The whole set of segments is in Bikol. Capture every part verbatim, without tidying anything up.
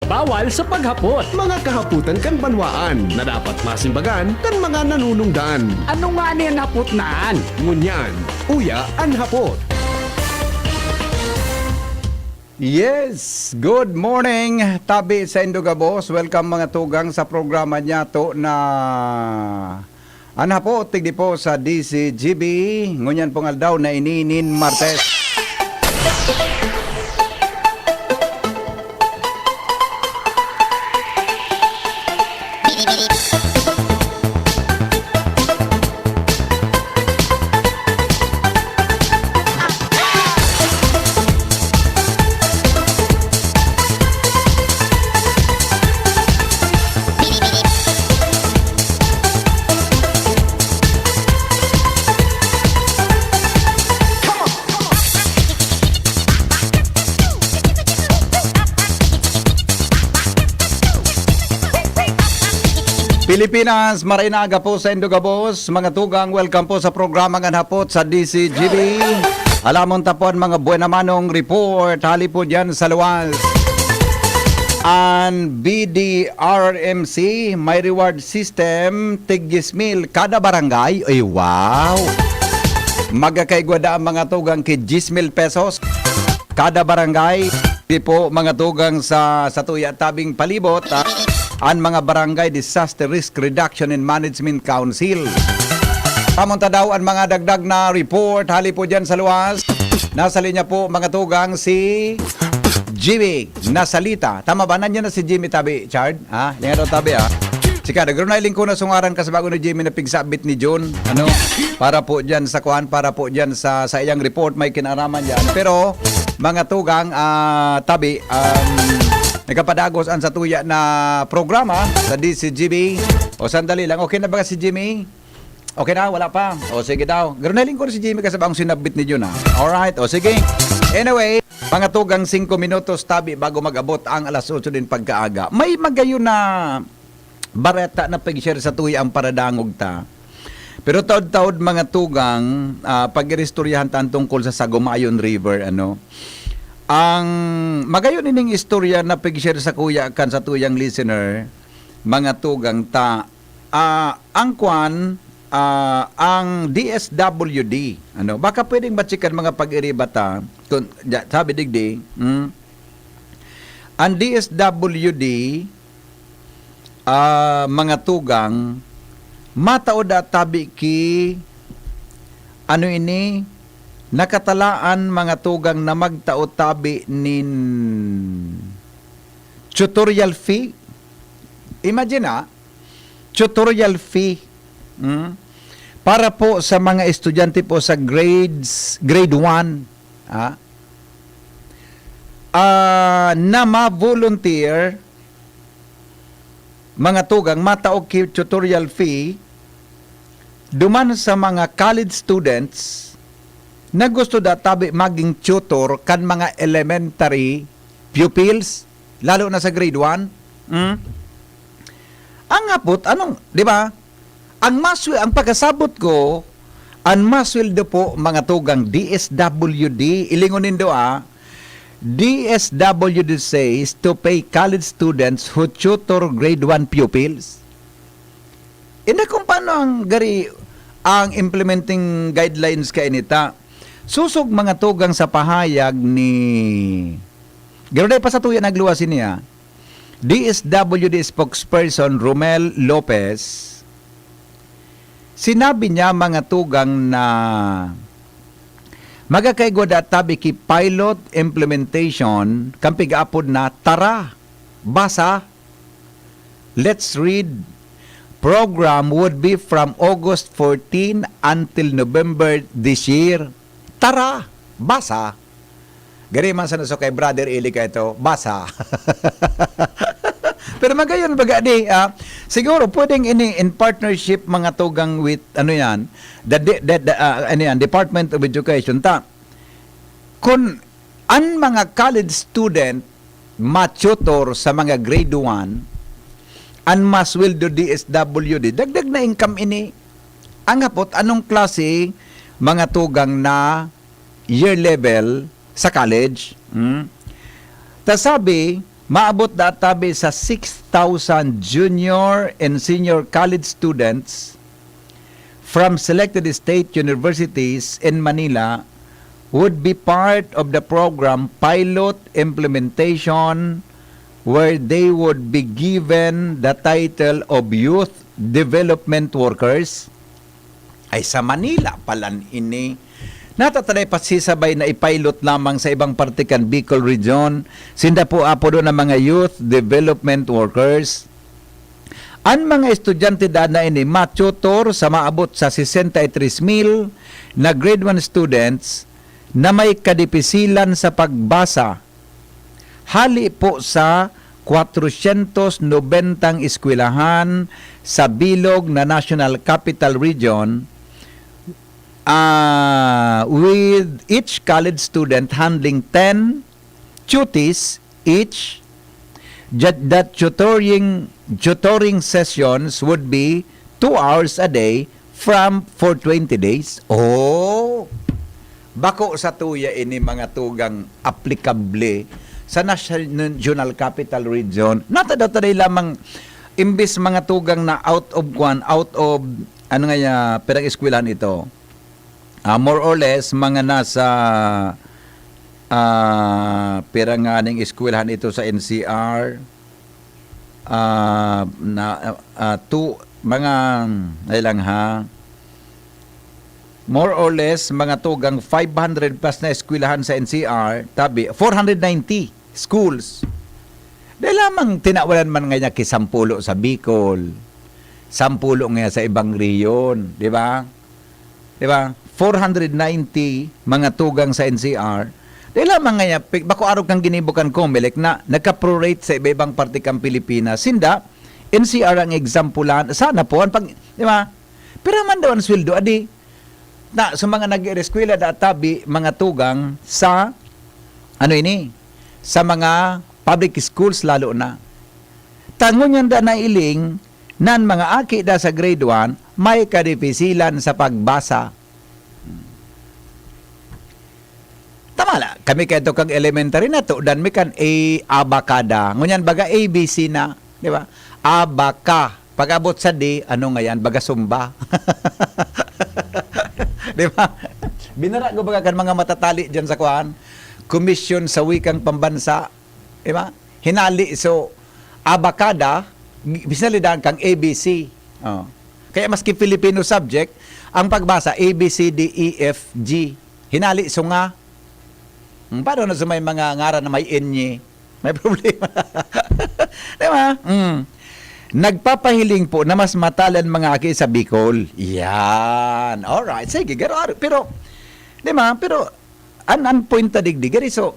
Bawal sa paghapot. Mga kahapotan kan banwaan na dapat masimbagan kan mga nanunungdan. Ano nga ni an hapot na an? Ngunyan, uya an hapot. Yes, good morning, tabi saindo gabos. Welcome, mga tugang, sa programa niyato na An Hapot, digdi po sa D C G B, ngunyan pong aldaw na ini nin Martes. Pilipinas, maray na aga po saindo gabos. Mga tugang, welcome po sa programang An Hapot sa D C G B. Alamon ta po an mga buena manong report hali po diyan sa luwas. An B D R M C may reward system, tig diyes mil kada barangay. Ay, wow! Magkakaigwa daa, mga tugang, ki diyes mil pesos kada barangay. Di po, mga tugang, sa, sa tuya tabing palibot, ah, an mga Barangay Disaster Risk Reduction and Management Council. Pamunta daw an mga dagdag na report hali po diyan sa luwas. Nasa linya po, mga tugang, si Jimmy Nasalita. Tama ba? Nandiyan na si Jimmy, tabi, Chard? Ha? Yan daw, tabi, ha? Sika, nagro na iling ko na sungaran ka sa bago ni Jimmy na pigsabit ni Jun. Ano? Para po diyan sa kuan, para po diyan sa, sa iyang report, may kinaraman diyan. Pero, mga tugang, ah, tabi, um, nagkapadagos an sa tuya na programa sa D C G B. O, sandali lang. Okay na ba si Jimmy? Okay na? Wala pa? O, sige daw. Garo na lingkod si Jimmy kasi bang sinabit ni Jun, ah. Alright. O, sige. Anyway, mga tugang singko minutos tabi bago mag-abot ang alas otso din pagkaaga. May magayon na bareta na pag-share sa tuya ang paradangog ta. Pero taod-taod, mga tugang, ah, pag-iristoryahan ta ang tungkol sa Sagumayon River, ano. Ang magayon ining istorya na pag-share sa kuya kan sa tuyang listener, mga tugang ta, ah, ang kwan, ah, ang D S W D, ano, baka pwedeng machikan mga pag-iriba ta, kun, dya, sabi digdi, hmm? Ang D S W D, ah, mga tugang, matao da tabi ki, ano ini, nakatalaan, mga tugang, na magtao tabi nin tutorial fee. Imagine, ah, tutorial fee. Hmm? Para po sa mga estudyante po sa grades, grade one, ah, ah, na ma-volunteer, mga tugang, matao ki tutorial fee, duman sa mga college students na gusto da tabi maging tutor kan mga elementary pupils, lalo na sa grade one. Hmm? Ang hapot, anong, di ba? Ang maswe-, ang pagkasabot ko, ang masweldo po, mga tugang, D S W D, ilingon nindo, ah, D S W D says to pay college students who tutor grade one pupils. Hindi kung paano ang gari, ang implementing guidelines kainita. Susog, mga tugang, sa pahayag ni, garo dai pa sa tuya nagluwas ini, ah. D S W D spokesperson Romel Lopez, sinabi niya, mga tugang, na magkakaigwa da tabi ki pilot implementation kan pig-aapod na Tara, Basa, Let's Read program would be from August fourteen until November this year. Tara, basa. Gari man sa naso kay Brother Eli ka ito, basa. Pero magayon, baga di, ah, siguro pwedeng ini in partnership, mga tugang, with, ano yan, the, the, the, the, ah, ano yan, Department of Education. Ta, kun an mga college student ma-tutor sa mga grade one, an masweldo D S W D, dagdag na income ini. Ang hapot, anong klase, mga tugang, na year level sa college? Hmm? Ta sabi, Maabot da tabi sa six thousand junior and senior college students from selected state universities in Manila would be part of the program pilot implementation, where they would be given the title of Youth Development Workers. Ay, sa Manila palan ini. Natatanay pasisabay na ipilot lamang sa ibang parte kan Bicol Region. Sinda po apo doon ang mga youth development workers. An mga estudyante daan na ini matutor sa maabot sa sesenta y tres mil na grade one students na may kadipisilan sa pagbasa. Hali po sa kwatrosyentos nobentang eskwelahan sa bilog na National Capital Region, ah, with each college student handling ten tutees each, that, that tutoring, tutoring sessions would be two hours a day from, for twenty days. Oh! Bako sa tuya ini mga tugang aplikable sa National Capital Region. Nata daw taday lamang imbis mga tugang na out of kwan, out of, ano nga ya, pirang eskwelahan ito? Ah, more or less, mga nasa, ah, pira nga ning eskwelahan ito sa N C R? Ah, na, ah, two, mga, ay lang ha, more or less, mga tugang five hundred plus na eskwelahan sa N C R, tabi, four hundred ninety schools. Dahil lamang tinawalan man nga niya ki sampulo sa Bicol, sampulo nga sa ibang rehiyon, di ba? Di ba? Four hundred ninety mga tugang sa N C R. Dahil lamang nga niya, pi-, bako arog kang ginibo kan Comelec na nagka-prorate sa iba-ibang parte kang Pilipinas. Sinda, N C R ang example lang. Sana po, ang pag, di ba? Pero man daw ang sweldo, adi. Na, sa mga nag-ereskwela, da tabi, mga tugang sa, ano ini? Sa mga public schools lalo na. Tangon yan da nailing, nan mga aki da sa grade one, may kadipisilan sa pagbasa. Tama la, kami kaito kang elementary na, tudan mi kan A, abakada. Ngunyan baga A B C na, di ba? Abaka. Pag-abot sa D, ano nga yan? Baga sumba. Di ba? Binara ko baga kan mga matatali dyan sa kuan, Komisyon sa Wikang Pambansa. Di ba? Hinali, so, abakada, sinalidan kang A B C. Oh. Kaya maski Filipino subject, ang pagbasa, A, B, C, D, E, F, G. Hinali, so nga. Hmm, paano na sa may mga ngaran na may N Y? May problema. Di ba? Mm. Nagpapahiling po na mas matalent mga aki sa Bicol. Yan. Alright. Sige, garo-aro. Pero, di ba? Pero, an, an point ta digdi, gari, so,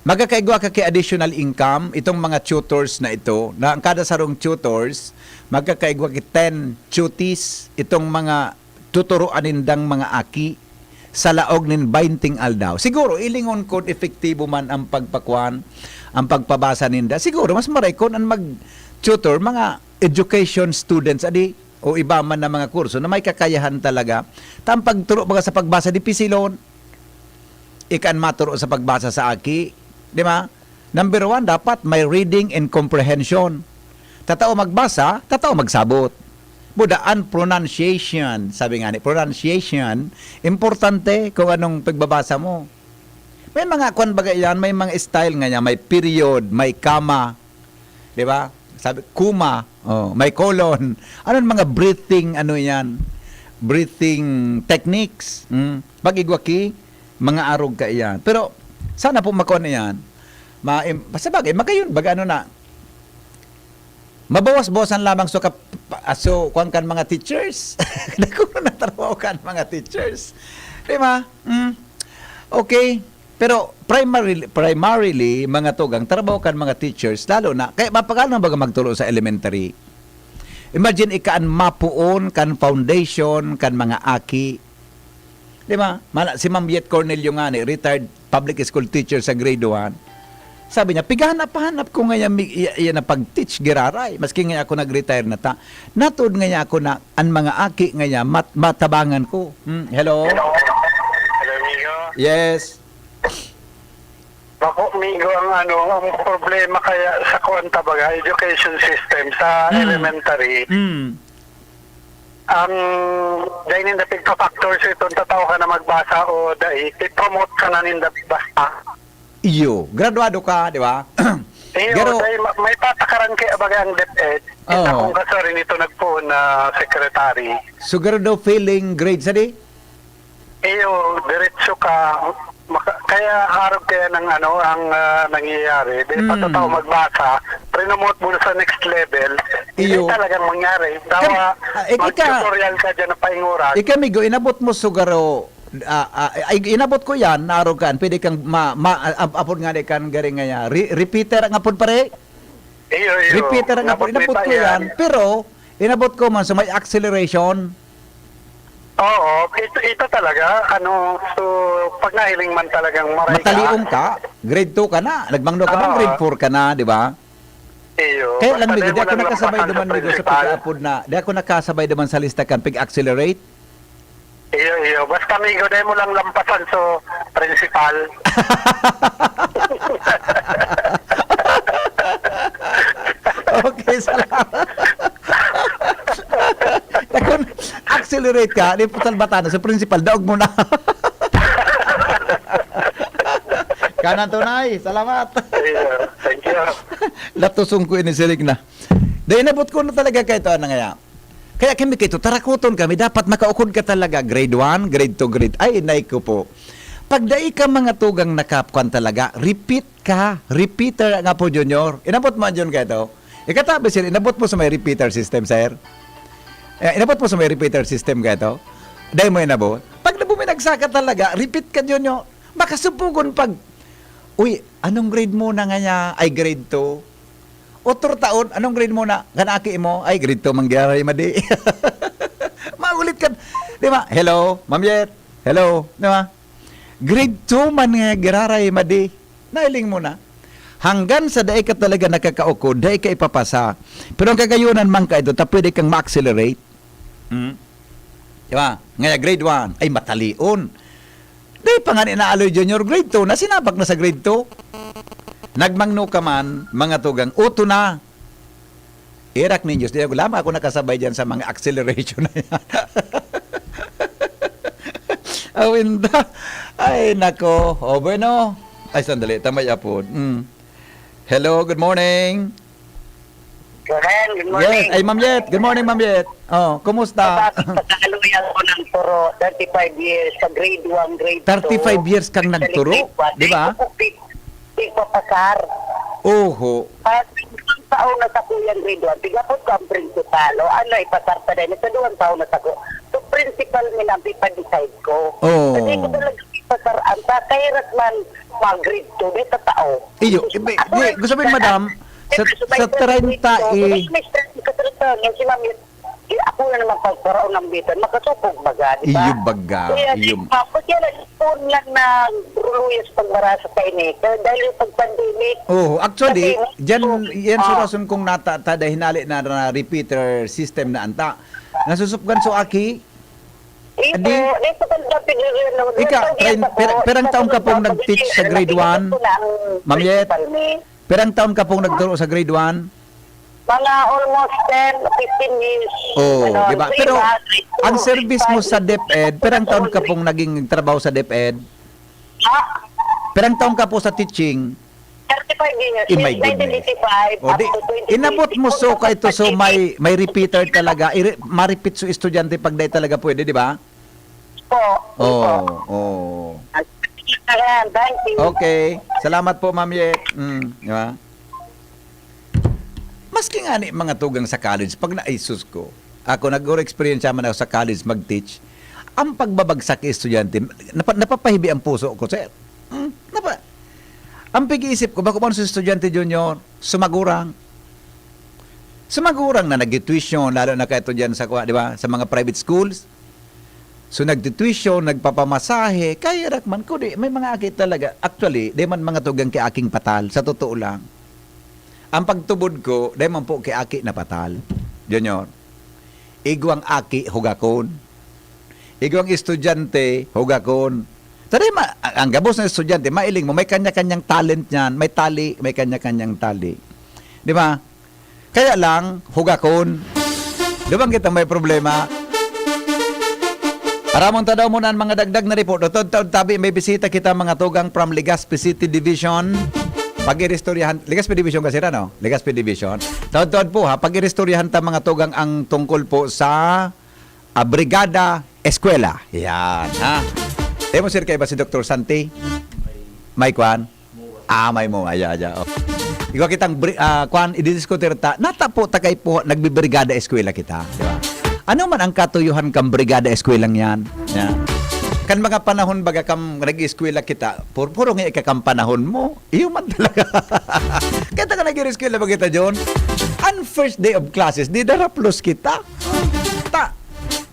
magkakaigwa ka ki additional income, itong mga tutors na ito, na ang kada sarong tutors, magkakaigwa ki ten tutees, itong mga tuturoan nindang mga aki sa laog nin baynting aldaw. Siguro, ilingon kun epektibo man ang pagpakuan, ang pagpabasa ninda. Siguro, mas maray kun an mag-tutor, mga education students, adi, o iba man na mga kurso na may kakayahan talaga. Ta ang pagturo baga sa pagbasa, dipisilon. Ika an maturo sa pagbasa sa aki, di ba? Number one, dapat may reading and comprehension. Tatao magbasa, tatao magsabot. Buda, an pronunciation, sabi nga ni, pronunciation, importante kung anong pagbabasa mo. May mga kwan baga yan, may mga style nga niya, may period, may comma, di ba? Sabi, kuma, oh, may colon. Anong mga breathing, ano yan? Breathing techniques. Hmm? Pag-igwa ki, mga arog ka iyan. Pero, sana po makuha na yan. Ma, im, sa bagay, magayon, baga ano na, mabawas-bawasan lamang so, kap, ah, so, kuwan kan mga teachers. Nagkuno na trabaho kan mga teachers. Di ba? Hmm? Okay. Pero primarily, primarily, mga tugang, trabaho kan mga teachers, lalo na, kaya mapagano baga magturo sa elementary? Imagine, ika an mapoon kan foundation kan mga aki. Di ba? Mana, si Ma'am Yet Cornelio nga ni, retired public school teacher sa grade one. Sabi niya, "Pighanap-hanap ko ngayon mi-, iya, iya na pag-teach, giraray. Maski nga ako nag-retire na ta." Natod nga niya ako na, an mga aki nga niya, mat-, matabangan ko. Hmm, hello? Hello, amigo. Yes. Ako, Migo, ang ano, ang problema kaya sa kuwan ta baga, education system, sa Mm. elementary, Mm. ang dai ninda pigpa-factor sa itong tatao ka na magbasa o dai, i-promote ka na ninda basta. Iyo, graduado ka, di ba? Iyo, Pero dai ma-, may patakaran kaya baga ang DepEd. Oo. Ito akong kasarin ito nagpoon na secretary. So, garo daw failing grade sa di? Iyo, diretso ka. Maka-, kaya arog kaya ng ano, ang, ah, nangyayari. Di pa Mm. totoo magbasa, promote mo na sa next level. Hindi Iyo. talagang mangyari. Dawa, Kam-, ah, ik-, ika-, mag-tutorial ka dyan ng painguran. Ika, Migo, inabot mo sugaro, ah, ah, ay, inabot ko yan, naarog kan, pwede kang ma-, ma-, ap-, apod nga di kan garing nga yan. Re-, repeater ang apod, pare? Iyo, iyo. Repeater ang apod, Inabot mo inabot pa ko yan. yan, pero inabot ko man sa may acceleration. Oo, ito, ito talaga, ano, so, pag nahiling man talagang maray ka. Matalion ka, grade two ka na, nagmangno ka man, Oo. grade four ka na, di ba? Iyo. Kaya lang, Basta Migo, di di mo ako lang nakasabay lampasan sa duman, Migo, sa principal. pag-aapod na, di ako nakasabay duman sa lista kan pag-accelerate. Iyo, iyo. Basta, Migo, di mo lang lampasan sa principal. Okay, salamat. Takon, accelerate ka, di po salbatan, sa principal, daog mo na. Kanan tunay, salamat. Iyo, thank you. Latusong ko ini, sirik na. Dahil inabot ko na talaga kay ito, ano nga. Kaya kami kay ito, tarakuton kami, dapat makaukod ka talaga, grade one, grade two, grade, ay, inay ko po. Pag dai ka mga tugang nakapkwan talaga, repeat ka, repeater nga po, Junior. Inabot mo, Jun, kay ito. Ikatabi, sir, inabot mo sa may repeater system, sir? Eh, inabot mo sa may repeater system kay ito? Dai mo inabot? Pag nabuminagsa ka talaga, repeat ka, Junior. Makasubugon pag, "Uy, anong grade mo na nga niya?" "Ay, grade two." Otro taon, "Anong grade mo na?" "Kan aki mo?" "Ay, grade two man giraray, madi." Maulit ka, di ba? "Hello, Ma'am Yet. Hello." Di ba? "Grade two man nga giraray, madi." Nailing mo na. Hanggang sa dai ka talaga nakakaukod, dai ka ipapasa. Pero ang kagayonan man ka ito, ta pwede kang ma-accelerate. Mm. Di ba? Ngaya grade one, ay matalion. Dai pa nga inaaloy junior, grade two na, sinabak na sa grade two. Nagmangno ka man, mga tugang, uto na. Irak nin Diyos, di ako, lama ako nakasabay dyan sa mga acceleration na yan. Awinda. Ay, nako. O, bueno. Ay, sandali. Tamay apod. Mm. Hello, good morning. Karen, good morning. Yes. Ay, Ma'am Yet. Good morning, Ma'am Yet. Oh, kumusta? Sabi, pagkaluya ko ng turo, thirty-five years, sa grade one, grade two. Thirty-five years kang nagturo, di ba? Grade one. Di ko pi-, ipapasar. Oho. At duwang taon na sa kuyang grade one, tigapot ko ang principal. O ano, ipasar pa din. Sa duwang taon na sa ku-, so, principal mi na, ipa-decide ko. Oo. Kasi ko talaga ipasar ang ta-, kahirap man mag-grade two, di tatao. Iyo, ibi-, Ako di, lang gusto mo, madam, sa, sa treinta i- Mister Kasaltangan, si Ma'am Yet, eh, ako na naman pagparaon ng bitan, makasupog baga, di ba? Iyo baga, Kaya, iyo. Tapos yan, nag-phone lang na ruluyas pagbarasa sa init. Kaya dahil yung pag-pandemic, Oo, actually, kasi, dyan, oo. Yan sa Ah. rason kung nata-, tada hinali na, na repeater system na anta. Nasusupgan so aki, Adi, di, di ko talaga pinili, no? Ika, Nagtawag train, ako, pira-, pirang taon ka pong nagtawag nag-teach sa ako, grade one? Ako na ang Ma'am Yet? Principal ni Pirang taon ka pong nagturo sa grade one? Mga almost ten, fifteen years. Oh, Ano, di ba? grade Pero one, grade two, ang service mo grade five, sa DepEd, pirang taon ka pong naging trabaho sa DepEd? Ha? Pirang taon ka po sa teaching? Thirty-five years, Oh my since goodness. nineteen eighty-five O, up di, to twenty twenty-four. Inabot mo so ka ito, so may, may repeater talaga, ire-, ma-repeat so estudyante pag dahil talaga pwede, di ba? Po, po. Oo, oo. Ayan, thank you. Okay. Salamat po, Ma'am Yet. Mm, di ba? Maski nga ni mga tugang sa college, pag na-, ay, sus ko. Ako, nag-experience man ako sa college mag-teach. Ang pagbabagsak ng estudyante, napa-, napapahibi ang puso ko, sir. Mm, napa-, ang pag-iisip ko, bako man sa estudyante, junior, sumagurang. Sumagurang na nag-tuition, lalo na kaito dyan sa, di ba, sa mga private schools. So, nagtutuition, nagpapamasahe, kaya rak man, kudi, may mga aki talaga. Actually, di man mga tugang kay aking patal, sa totoo lang. Ang pagtubod ko, di man po kay aki na patal. Junior, igwang aki, hugakon. Igwang estudyante, hugakon. Tadi ma-, ang gabos na estudyante, mailing mo, may kanya-kanyang talent niyan, may tali, may kanya-kanyang tali. Di ba? Kaya lang, hugakon. Di ba kita may problema? Aramon ta daw muna ang mga dagdag na report. Taod-taod tabi, may bisita kita, mga tugang, from Legazpi City Division. Pag-iristoryahan, Legazpi Division kasi, ano? Legazpi Division. Taod-taod po, ha, pag-iristoryahan ta, mga tugang, ang tungkol po sa, ah, Brigada Eskwela. Yan, ha? Temo, sir, kaiba si Doktor Santi? May kwan? Ah, may mo, aya, aya. Oh. Igwa kitang bri-, ah, kwan, ididiskutir ta. Natapo ta kay po, nagbibrigada eskwela kita, di ba? Ano man ang katuyuhan kang brigada eskwelang yan? Yan. Kan mga panahon baga kam nag-eskwela kita, pur-, puro nga ika kang panahon mo. Iyo man talaga. Kaya ka nag-eskwela ba kita, John? Ang first day of classes, di daraplos kita. Ta,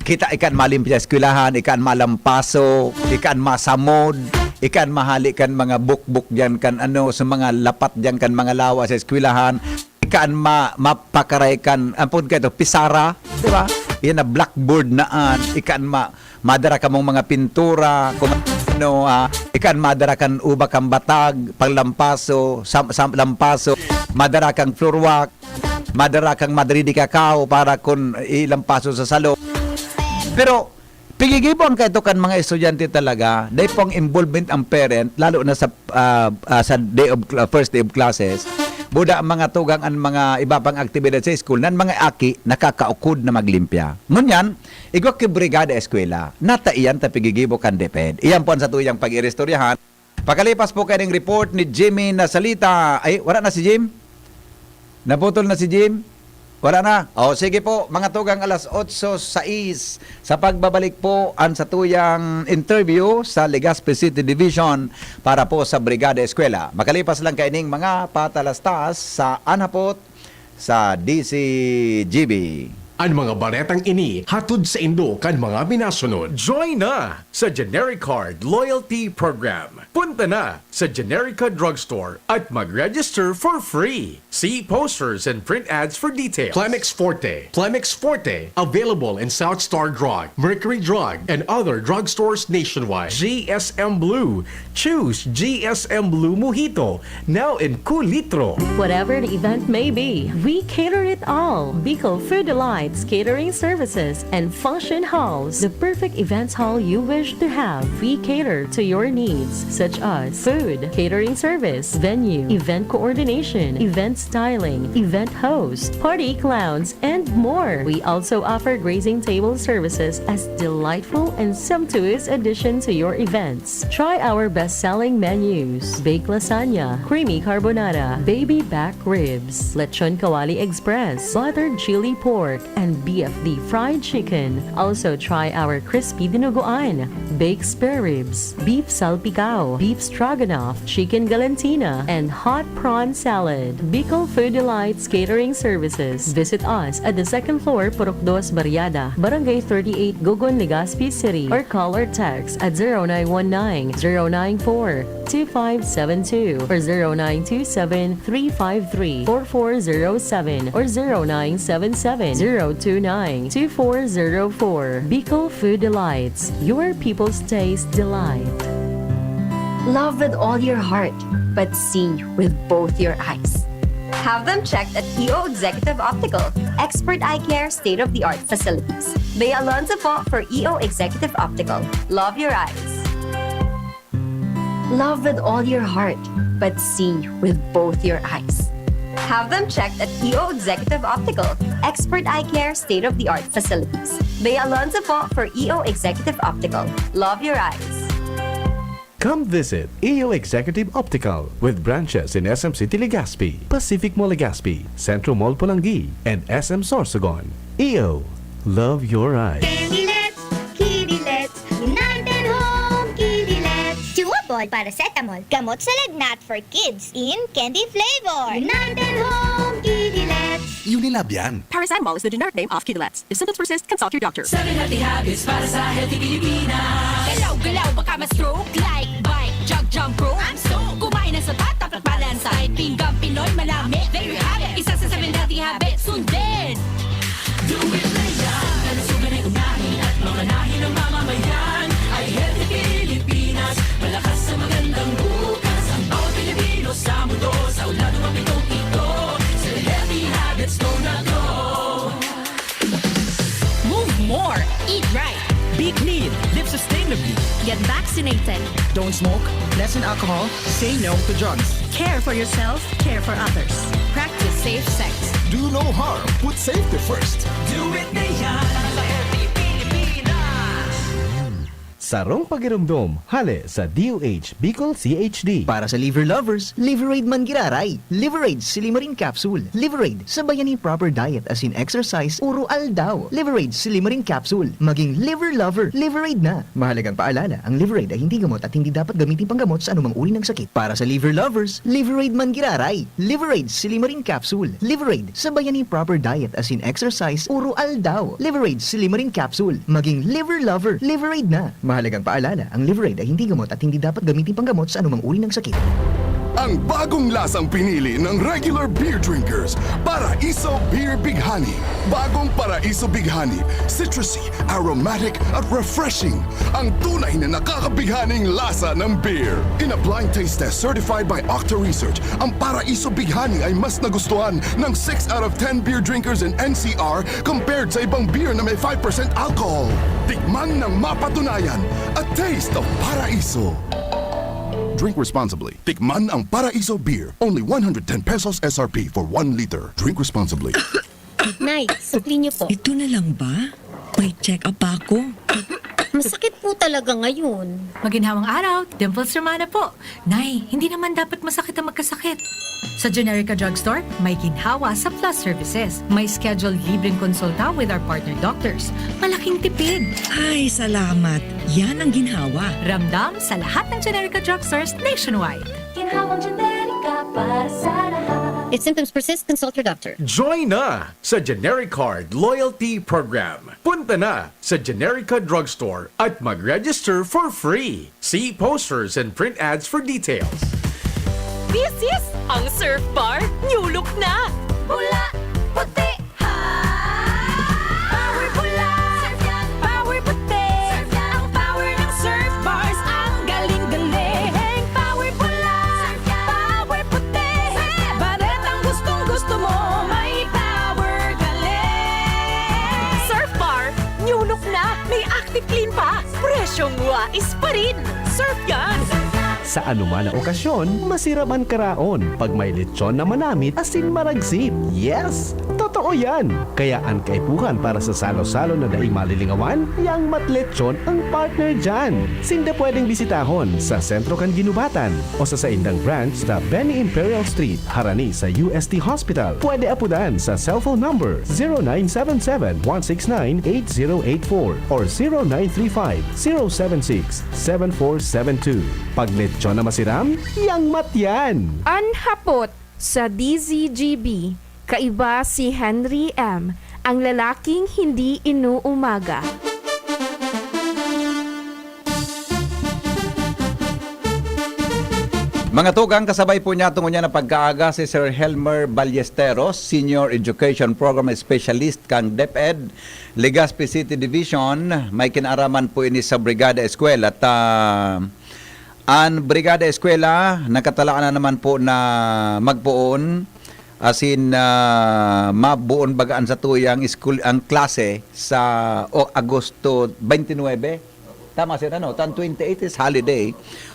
kita ikan malimpya sa eskwelahan, ikan malampaso, ikan masamod, ikan mahali kan mga bukbok diyan kan ano, sa mga lapat diyan kan mga lawa sa eskwelahan, ikan ma-, mapakaray kan, ampon ka ito, pisara, di ba? Yan na blackboard naan, ikan ma-, madara kamong mga pintura, kung ano, ah, ikan madara kan uba kan batag, panglampaso, sam-, sam-, lampaso, madara kang floor wax, madara kang madridi kakao para kun ilampaso sa salo. Pero, pigigibo ang kaito kan mga estudyante talaga, dahil po ang involvement ang parent, lalo na sa, ah, ah, sa day of, ah, first day of classes, buda ang mga tugang ang mga iba pang aktibidad sa school, nan mga aki, nakakaukod na maglimpya. Ngunyan, igwa ki brigada eskwela, nata iyan ta pigigibo kan DepEd. Iyan po ang satuyang pag-iristoryahan. Pakalipas po kaning report ni Jimmy Nasalita. Ay, wala na si Jim? Naputol na si Jim? Wala na? O, sige po, mga tugang alas otso sais. Sa pagbabalik po, ang satuyang interview sa Legazpi City Division para po sa Brigada Eskwela. Makalipas lang kaining mga patalastas sa anhapot sa D C G B. Ang mga baretang ini hatod saindo kan mga minasunod. Join na sa Generic Card Loyalty Program. Punta na sa Generica Drugstore at mag-register for free. See posters and print ads for details. Clemix Forte. Clemix Forte, available in South Star Drug, Mercury Drug, and other drugstores nationwide. G S M Blue. Choose G S M Blue Mojito, now in two litro. Whatever the event may be, we cater it all. Bicol Food Delights Catering Services and Function Halls, the perfect events hall you wish to have. We cater to your needs, such as food, catering service, venue, event coordination, event styling, event host, party clowns, and more. We also offer grazing table services as delightful and sumptuous addition to your events. Try our best-selling menus: baked lasagna, creamy carbonara, baby back ribs, lechon kawali express, buttered chili pork, and B F D fried chicken. Also try our crispy dinuguan, baked spare ribs, beef salpicao, beef stroganoff, chicken galantina, and hot prawn salad. Bicol Food Delights Catering Services. Visit us at the second floor, Purok Dos Barriada, Barangay thirty-eight, Gogon, Legazpi City, or call or text at zero nine one nine, zero nine four, two five seven two or zero nine two seven, three five three, four four zero seven or zero nine seven seven, zero two nine, two four zero four. Bicol Food Delights, your people's taste delight. Love with all your heart, but see with both your eyes. Have them checked at E O Executive Optical. Expert eye care, state-of-the-art facilities. Bea Alonzo po for E O Executive Optical. Love your eyes. Love with all your heart, but see with both your eyes. Have them checked at E O Executive Optical. Expert eye care, state-of-the-art facilities. Bea Alonzo po for E O Executive Optical. Love your eyes. Come visit E O Executive Optical with branches in S M City Legazpi, Pacific Mall Legazpi, Centro Mall Polangui, and S M Sorsogon. E O, love your eyes. Candilet, Kidilets, United Home, Kidilets. Chewable paracetamol, gamot sa lagnat for kids in candy flavor. United Home, Kidilets. Unilab yan. Paracetamol is the generic name of Kidilets. If symptoms persist, consult your doctor. Seven healthy habits para sa healthy Pilipinas. Galaw-galaw, baka ma-stroke. Like, bike, jog, jump rope. I'm so. Kumain ng sapat, dapat balance. Kahit pinggang Pinoy, malami. There you have it. Isa sa seven healthy habits. Sundin! Do it na yan. Kalusugan ay unahin at mamanahin ng mamamayan. Ay healthy Pilipinas. Sustainably. Get vaccinated. Don't smoke. Lessen alcohol. Say no to drugs. Care for yourself, care for others. Practice safe sex. Do no harm. Put safety first. Do it na yan. Sa L P Pilipinas. Sarong pagiromdom, hale sa D O H Bicol C H D. Para sa liver lovers, Liverade man giraray. Liverade Silimarin Capsule. Liverade, sabayan ni proper diet as in exercise, uro aldaw. Liverade Silimarin Capsule. Maging liver lover, Liverade na. Mahalagang paalala, ang Liverade ay hindi gamot at hindi dapat gamitin panggamot sa anumang uri ng sakit. Para sa liver lovers, Liverade man giraray. Liverade Silimarin Capsule. Liverade, sabayan ni proper diet as in exercise, uro aldaw. Liverade Silimarin Capsule. Maging liver lover, Liverade na. Mahalagang paalala, ang Liverade ay hindi gamot at hindi dapat gamitin panggamot sa anumang uri ng sakit. Ang bagong lasang pinili ng regular beer drinkers, Paraiso Beer Bighani. Bagong Paraiso Bighani, citrusy, aromatic at refreshing. Ang tunay na nakakabighaning lasa ng beer. In a blind taste test certified by Octa Research, ang Paraiso Bighani ay mas nagustuhan ng six out of ten beer drinkers in N C R compared sa ibang beer na may five percent alcohol. Tikman ng mapatunayan, a taste of Paraiso. Drink responsibly. Tikman ang Paraiso Beer. Only one hundred ten pesos S R P for one liter. Drink responsibly. Nay, sukli niyo po. Ito na lang ba? May check-up pa ako. Masakit po talaga ngayon. Maginhawang araw, Dimples Romana po. Nay, hindi naman dapat masakit ang magkasakit. Sa Generica Drugstore, may ginhawa sa Plus Services. May scheduled libreng konsulta with our partner doctors. Malaking tipid. Ay, salamat. Yan ang ginhawa. Ramdam sa lahat ng Generica Drugstores nationwide. Ginhawang Generica para sa lahat. If symptoms persist, consult your doctor. Join na sa Genericard Loyalty Program. Punta na sa Generica Drugstore at mag-register for free. See posters and print ads for details. This is ang Surf Bar New Look na! Pula, puti, ha! Power pula! Surf yan! Power puti! Surf yan! Ang power ng Surf Bars, ang galing-galing! Power pula! Surf yan! Power puti! Surf yan! Baretang gustong-gusto mo, may power galing! Surf Bar New Look na! May Active Clean pa! Presyong wais pa rin! Surf yan! Sa anuman na okasyon, masirap an karaon pag may lechon na manamit asin maragsip. Yes! Totoo yan! Kaya an kaipuhan para sa salo-salo na daing malilingawan, yang Matlechon ang partner dyan. Sinda pwedeng bisitahon sa sentro kan Ginubatan o sa saindang branch sa Benny Imperial Street, harani sa U S T Hospital. Pwede apudan sa cellphone number zero nine seven seven, one six nine, eight zero eight four or zero nine three five, zero seven six, seven four seven two. Pag lechon na masiram, yang Mat yan! An hapot sa D Z G B, kaiba si Henry M, ang lalaking hindi inuumaga. Mga tugang, kasabay po niya tungo niya na pagkaaga si Sir Helmer Ballesteros, Senior Education Program Specialist kan DepEd, Legazpi City Division. May kinaaraman po ini sa Brigada Eskwela. At ah, an Brigada Eskwela, nakatalaan na naman po na magpoon, asin ah, mabuon baga an satuyang school, ang klase sa o, Agosto twenty-nine. Tama, sir, ano? Tan twenty-eight is holiday.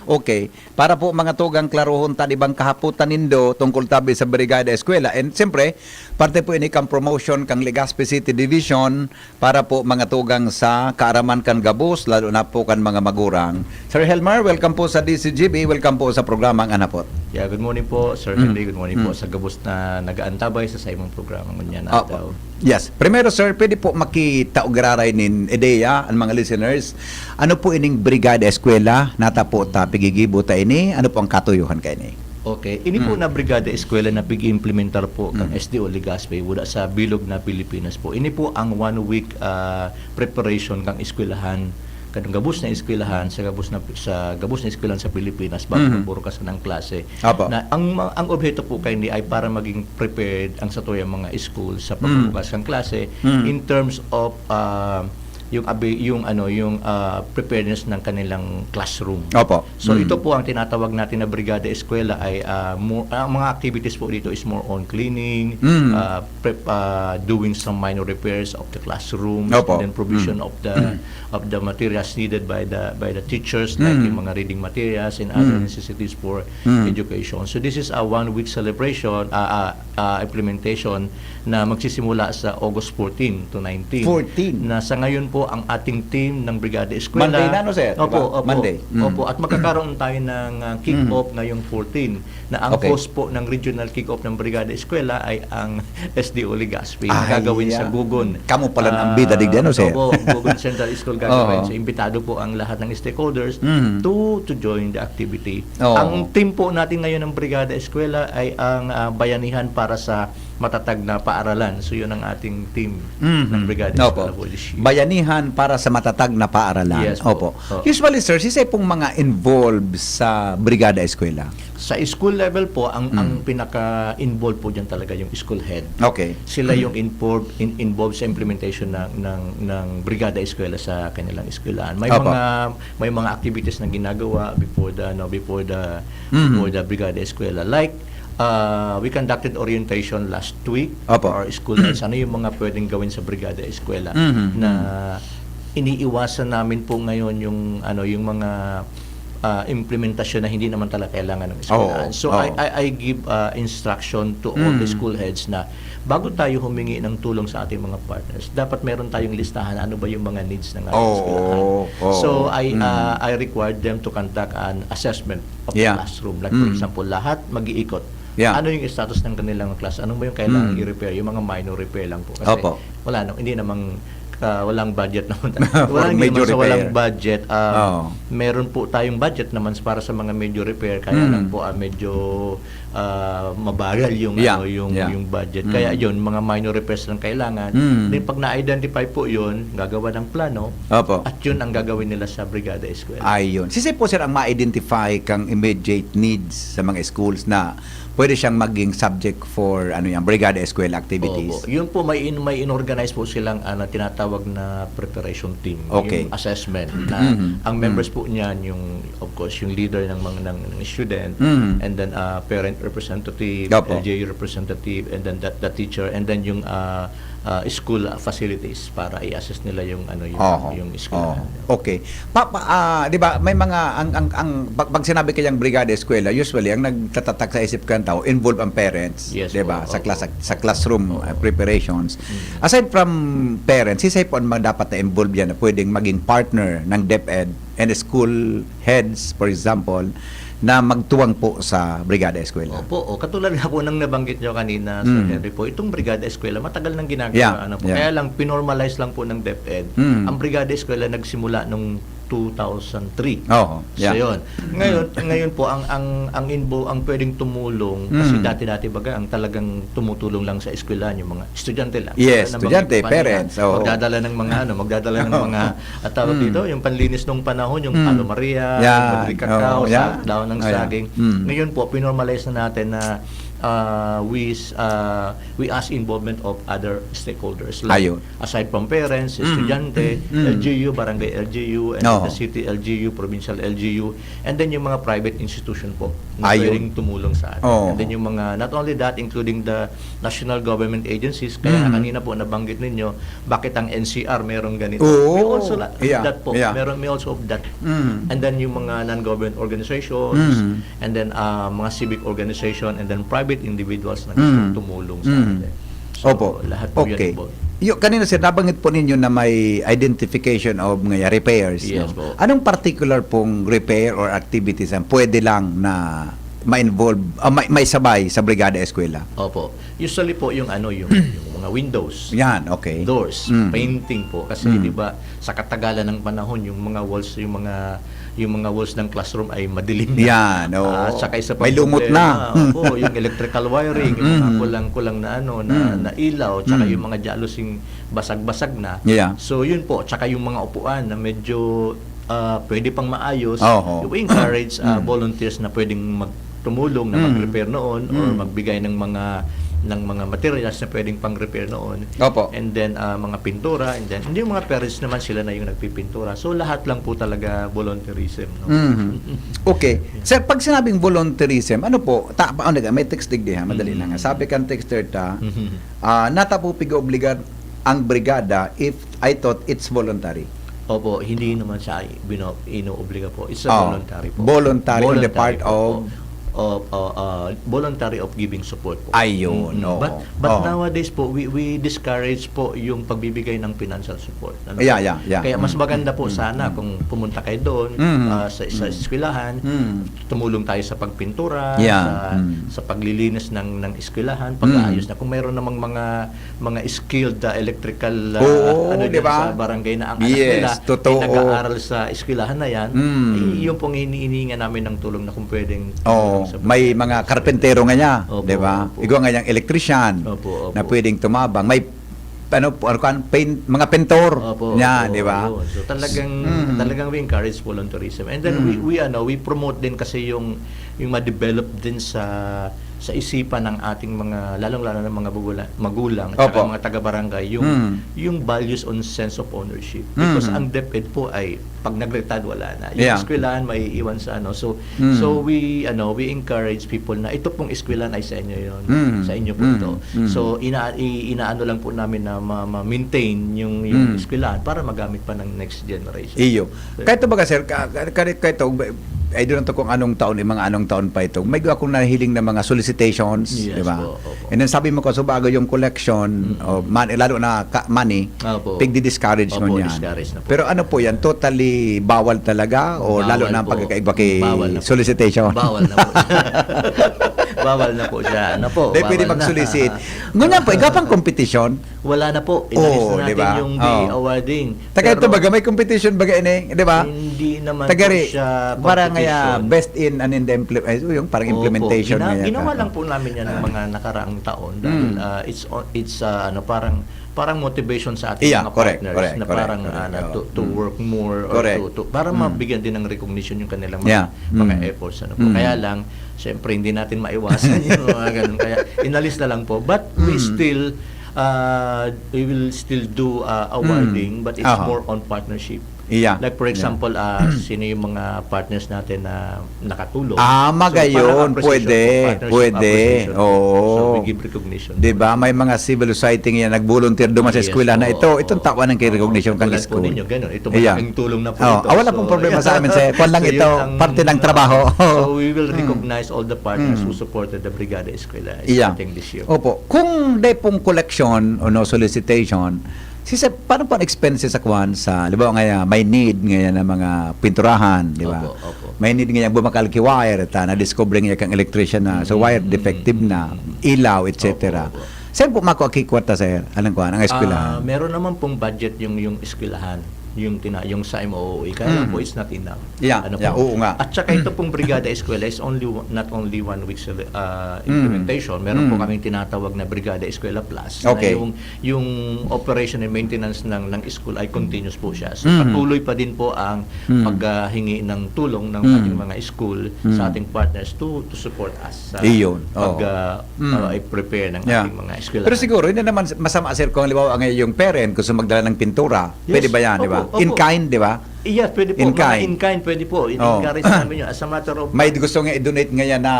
Okay. Para po, mga tugang, klarohon ta an ibang kahapotan nindo tungkol tabi sa Brigada Eskwela. And siyempre, parte po ini kan promotion kan Legazpi City Division para po, mga tugang, sa kaaraman kan gabos, lalo na po kan mga magurang. Sir Helmer, welcome po sa D Z G B. Welcome po sa programa Ang Anapot. Yeah, good morning po, Sir Mm. Henry. Good morning po Mm. sa gabos na nag-aantabay sa saimong programa ngunyan na Opo. adlaw. Yes. Primero, sir, pwede po makita o giraray nin ideya ang mga listeners. Ano po ining Brigada Eskwela? Nata po ta pigigibo ta ini. Ano po ang katuyohan kaini? Okay. Ini po Mm. na Brigada Eskwela na pig-implementar po kan Mm. S D O Legazpi wala sa bilog na Pilipinas po. Ini po ang one week ah, preparation kang eskwelahan, kadang gabos na eskwelahan sa gabos na sa gabos na eskwelahan sa Pilipinas bago Mhm. magburukas ang klase. Apo. Na ang ma- ang obheto po kaini ay para maging prepared ang satuyang mga school sa Mm. pagbukas ng klase Mm. in terms of ah, yung abi yung ano, yung, ah, preparedness ng kanilang classroom. Opo. So Mm. ito po ang tinatawag natin na Brigada Eskwela ay, ah, mo ang mga activities po dito is more on cleaning, Mm. ah, prep ah, doing some minor repairs of the classrooms, Opo. and then provision Mm. of the of the materials needed by the by the teachers, like Mm. yung mga reading materials and other Mm. necessities for Mm. education. So this is a one week celebration, ah, ah, ah, implementation na magsisimula sa August fourteen to nineteen. Fourteen. Na sa ngayon po ang ating team ng Brigada Eskwela. Monday na, no, sir? Opo, Diba? opo. Monday. Mm. Opo, at magkakaroon tayo ng ah, kick-off Mm. ngayong fourteen, na ang Okay. host po ng regional kick-off ng Brigada Eskwela ay ang S D O Legazpi. Ah, Gagawin sa yeah. Gugon. Kamo pala ang Ah, bida digdi, ano, sir? Opo, Gugon Central School gagawin. Oo. So, imbitado po ang lahat ng stakeholders Mm. to to join the activity. Oo. Ang team po natin ngayon ng Brigada Eskwela ay ang ah, Bayanihan para sa Matatag na Paaralan. So, yun ang ating team Mhm. ng Brigada Opo. Eskwela for this year. Bayanihan para sa matatag na paaralan. Yes po. Opo. Oo. Usually, sir, sisay pong mga involved sa Brigada Eskwela? Sa school level po, ang Mm. ang pinaka-involved po diyan talaga yung school head. Okay. Sila yung involved in, involved sa implementation ng ng ng Brigada Eskwela sa kanilang eskwelahan. May Opo. mga may mga activities na ginagawa before the ano, before the Mm. before the Brigada Eskwela. Like uh, we conducted orientation last week Opo. for our school heads. Ano yung mga pwedeng gawin sa Brigada Eskwela Mhm. na iniiwasan namin po ngayon yung ano yung mga ah, implementasyon na hindi naman talaga kailangan ng eskwelahan. Oo, So oo. I, I I give ah, instruction to all the Mm. school heads na bago tayo humingi ng tulong sa ating mga partners, dapat meron tayong listahan ano ba yung mga needs ng ating Oo, eskwelahan. oo. So I Mm. ah, I required them to conduct an assessment of Yeah. the classroom. Like for Mm. example, lahat mag-iikot. Yeah. Ano yung status ng kanilang class? Ano ba yung kailangan Mm. i-repair? Yung mga minor repair lang po. Kasi Opo. wala no, hindi namang ah, walang budget naman. For Walang hindi major naman sa walang repair. budget. Ah, Oo. meron po tayong budget naman para sa mga major repair. Kaya Mm. lang po ah, medyo ah, mabagal yung Yeah, ano yung yeah. yung budget. Mm. Kaya yun, mga minor repairs lang kailangan. Mm. Then pag na-identify po yun, gagawa ng plano. Opo. At yun ang gagawin nila sa Brigada Eskwela. Ayun. Sisay po, sir, ang ma-identify kang immediate needs sa mga schools na pwede siyang maging subject for ano yan, Brigada Eskwela activities? Opo. Yun po, may in, may inorganize po silang ano, tinatawag na preparation team. Okay. Yung assessment na Mhm. ang members Mhm. po niyan yung, of course, yung leader ng mga ng, ng student, Mhm. and then uh, parent representative, Opo. L G U representative, and then the, the teacher, and then yung uh, uh, school facilities para i-assess nila yung ano yung, Oho. yung school. Oho. Okay. Pa, pa, ah, 'di ba, may mga ang ang, ang pag, pag sinabi kayang Brigada Eskwela, usually ang nagtatatag sa isip kan tao, involve ang parents, Yes 'di ba? po, Sa opo. class sa classroom Oo. uh, preparations. Mm. Aside from parents, sisay po ang mga dapat na involved diyan na pwedeng maging partner ng DepEd and school heads, for example, na magtuwang po sa Brigada Eskwela? Opo, o, katulad nga po ng nabanggit nyo kanina, Sir Mm. Henry po, itong Brigada Eskwela, matagal nang ginagawa. Yeah, Ano po, yeah. Kaya lang, pinormalize lang po ng DepEd. Mm. Ang Brigada Eskwela nagsimula nung two thousand three. Oo, So, yeah. yun. Ngayon, ngayon po, ang ang ang inbo, ang pwedeng tumulong, kasi Mm. dati-dati baga, ang talagang tumutulong lang sa eskwelahan, yung mga estudyante lang. Yes, Kaya nabanggit estudyante, ko kanina, parents, oo. Magdadala ng mga, ano, magdadala ng mga, at tawag Mm. dito, yung panlinis nung panahon, yung Mm. palo-mari, Yan. nagri-cacao, Oo, sa yeah. dahon ng Oh, yeah. saging. Mm. Ngayon po, pinormalize na natin na ah, we, s- ah, we ask involvement of other stakeholders. Like, Ayun. aside from parents, Mm. estudyante, Mm. L G U, barangay L G U, and Oo. the city L G U, provincial L G U, and then yung mga private institution po na Ayun. pwedeng tumulong sa atin. Oo. And then yung mga, not only that, including the national government agencies, kaya Mm. kanina po nabanggit ninyo, bakit ang N C R meron ganito? Oo. We also la- Yeah. that po. Yeah. Meron, may also of that. Mm. And then yung mga non-government organizations, Mm. and then ah, mga civic organization, and then private individuals na Mm. gustong tumulong sa Mm. atin. So, Opo. Lahat po Okay. Yan po. Yung, kanina, sir, nabanggit po ninyo na may identification of mga repairs. Yes No? po. Anong particular pong repair or activities ang pwede lang na ma-involve, ah, may, may sabay sa Brigada Eskwela? Opo. Usually po yung ano, yung, yung mga windows, Yan, okay. doors, Mm. painting po. Kasi Mm. di ba sa katagalan ng panahon, yung mga walls, yung mga yung mga walls ng classroom ay madilim na. Yan, oo. Ah, at saka isa pang May lumot problema, na. Opo, yung electrical wiring, yung mga Mm. kulang-kulang na ano, na, Mm. na ilaw, tsaka Mm. yung mga jalousie basag-basag na. Yeah. So yun po, tsaka yung mga upuan na medyo ah, pwede pang maayos. Oho. We encourage ah, Mm. volunteers na pwedeng magtumulong na Mm. mag-repair noon or Mm. magbigay ng mga ng mga materials na pwedeng pang-repair noon. Opo. And then, ah, mga pintura, and then, hindi, yung mga parents naman, sila na yung nagpipintura. So, lahat lang po talaga volunteerism, no? Mhm. Okay. Sir, pag sinabing volunteerism, ano po? Ta ano, may text digdi, ha? Madali Mhm. lang. Sabi kan texter ta, Mhm. ah, "Nata po pig-obligar ang brigada if I thought it's voluntary." Opo, hindi naman siya bino inoobliga po. It's a Oh, voluntary po. voluntary on the part po. of Of, uh, uh, voluntary of giving support po. Ayun, Mm-mm. oo. But, but Oo. nowadays po, we, we discourage po yung pagbibigay ng financial support. Ano Yeah, po? yeah, yeah. Kaya mas Mm. maganda po Mm. sana kung pumunta kayo doon, Mm. ah, sa, sa Mm. eskwelahan, Mm. tumulong tayo sa pagpintura, Yeah. sa, Mm. sa paglilinis ng, ng eskwelahan, Mm. pag-aayos na. Kung mayroon namang mga, mga skilled, ah, electrical, ah, Oo, ano di dyan ba? sa barangay na ang anak Yes, nila totoo. ay nag-aaral sa eskwelahan na yan, Mm. eh, yun pong hinihingi namin ng tulong na kung pwedeng Oh, tumulong sa may barangay. mga karpentero nga niya, Opo, di ba? opo. Igwa nga niyang electrician Opo, opo. na pwedeng tumabang. May ano, ano kan, paint, mga pintor Opo, niya, opo, di ba? Yun. So talagang Mm. talagang we encourage volunteerism. And then we Mm. we ano, we promote din kasi yung yung ma-develop din sa sa isipan ng ating mga, lalong-lalo ng mga bugula- magulang at saka Opo. mga taga-barangay, yung Mm. yung values on sense of ownership. Because Mm. ang DepEd po ay pag nag-retire, wala na. Yung Yeah. eskwelahan maiiwan sa ano. So Mm. so we ano, we encourage people na ito pong eskwelahan ay sa inyo yon. Mm. Sa inyo po Mm. ito. Mm. So ina i- inaano lang po namin na ma- ma-maintain yung yung Mm. eskwelahan para magamit pa ng next generation. Iyo. Kahit baga, sir, ka, ka, ka, kahit, ay doon to kung anong taon, yung mga anong taon pa ito. May akong nahiling na mga solicitations, Yes di ba? Po, opo. And then sabi mo, kasubago yung collection, Mm. o man, lalo na ka, money, Opo. pigdi-discourage mo Opo, niyan. discourage na po. Pero ano po yan? Totally bawal talaga? O lalo Bawal na ang po. pagkakaiba kay Bawal na po. solicitation? Bawal na po. Bawal na po siya. Ano po? Dahil pwede Bawal na. mag-solicit. Ngunyan po, igapang competition? Wala na po. Oo, Inalis na natin di ba? yung Oo. awarding. Taga ito Pero baga, may competition baga ini, di ba? Hindi naman Taga po ri- siya parang kaya competition. Best in an implement, ay, yung parang Opo, implementation gina- na yata. ginawa lang po namin yan ng mga nakaraang taon dahil Mm. ah, it's on- it's ah, ano parang parang motivation sa ating Yeah, mga correct, partners correct, na correct, parang correct, ah, na oo. to, to Mm. work more or Correct. to, to para Mm. mabigyan din ng recognition yung kanilang mga Yeah. mga Mm. efforts, ano po. Mm. Kaya lang, siyempre hindi natin maiwasan yung mga ganun. Kaya inalis na lang po. But we Mm. still uh, we will still do uh, awarding, Mm. but it's Aha. more on partnership. Iya. Like for Iya. example, ah, sino yung mga partners natin na nakatulong? Ah, So, magayon, parang appreciation pwede, po, partnership pwede. appreciation po. Oo. So, we give recognition. Di ba? May mga civil society ngayon, nag-volunteer duman sa Yes eskwela na po, ito. oo. Itong tawa ng recognition Oo, kan katulad po school. ninyo, ganun. Ito, Iya. malaking tulong na po Oh, ito. ah, wala pong So, problema sa amin, sir. Kwan lang so, ito, yun ang, parte ng trabaho. So, we will Mm. recognize all the partners Mm. who supported the Brigada Eskwela Iya. Starting this year. Opo. Kung day pong collection o no solicitation, si sir, paano po ang expenses sa kwan sa, halimbawa nga, may need ngayon ng mga pinturahan, di ba? Opo, opo. May need ngayon bumakal ki wire, ta, na-discover niya kang electrician na, so wire Mm, defective mm, na, mm. ilaw, et cetera. Opo, opo. Saan po mako ang kikwarta, sir? Anong kwan? Ang Ah, eskwelahan? Meron naman pong budget yung, yung eskwelahan, yung tina, yung sa M O O E. Kaya lang Mm. po, it's not enough. Yeah, Ano yeah, po? oo nga. At saka ito pong Brigada Eskwela is only one- not only one week's uh, Mm. implementation. Meron po Mm. kaming tinatawag na Brigada Eskwela Plus. Okay. Na yung, yung operation and maintenance ng, ng school ay continuous po siya. So, Mm. patuloy pa din po ang Mm. paghingi ng tulong ng Mm. ating mga school Mm. sa ating partners to to support us sa Iyon. pag Oo. ah, Mm. ah, i-prepare ng Yeah. ating mga eskwelahan. Pero siguro, hindi naman masama, sir, kung halimbawa ngayon yung parent gusto magdala ng pintura. Yes. Pwede ba yan, di ba? Opo, opo. In kind, di ba? Yes, pwede po. In Mga kind. In kind, pwede po. In, Oh. encourage namin yun. As a matter of May gusto nga i-donate ngayon na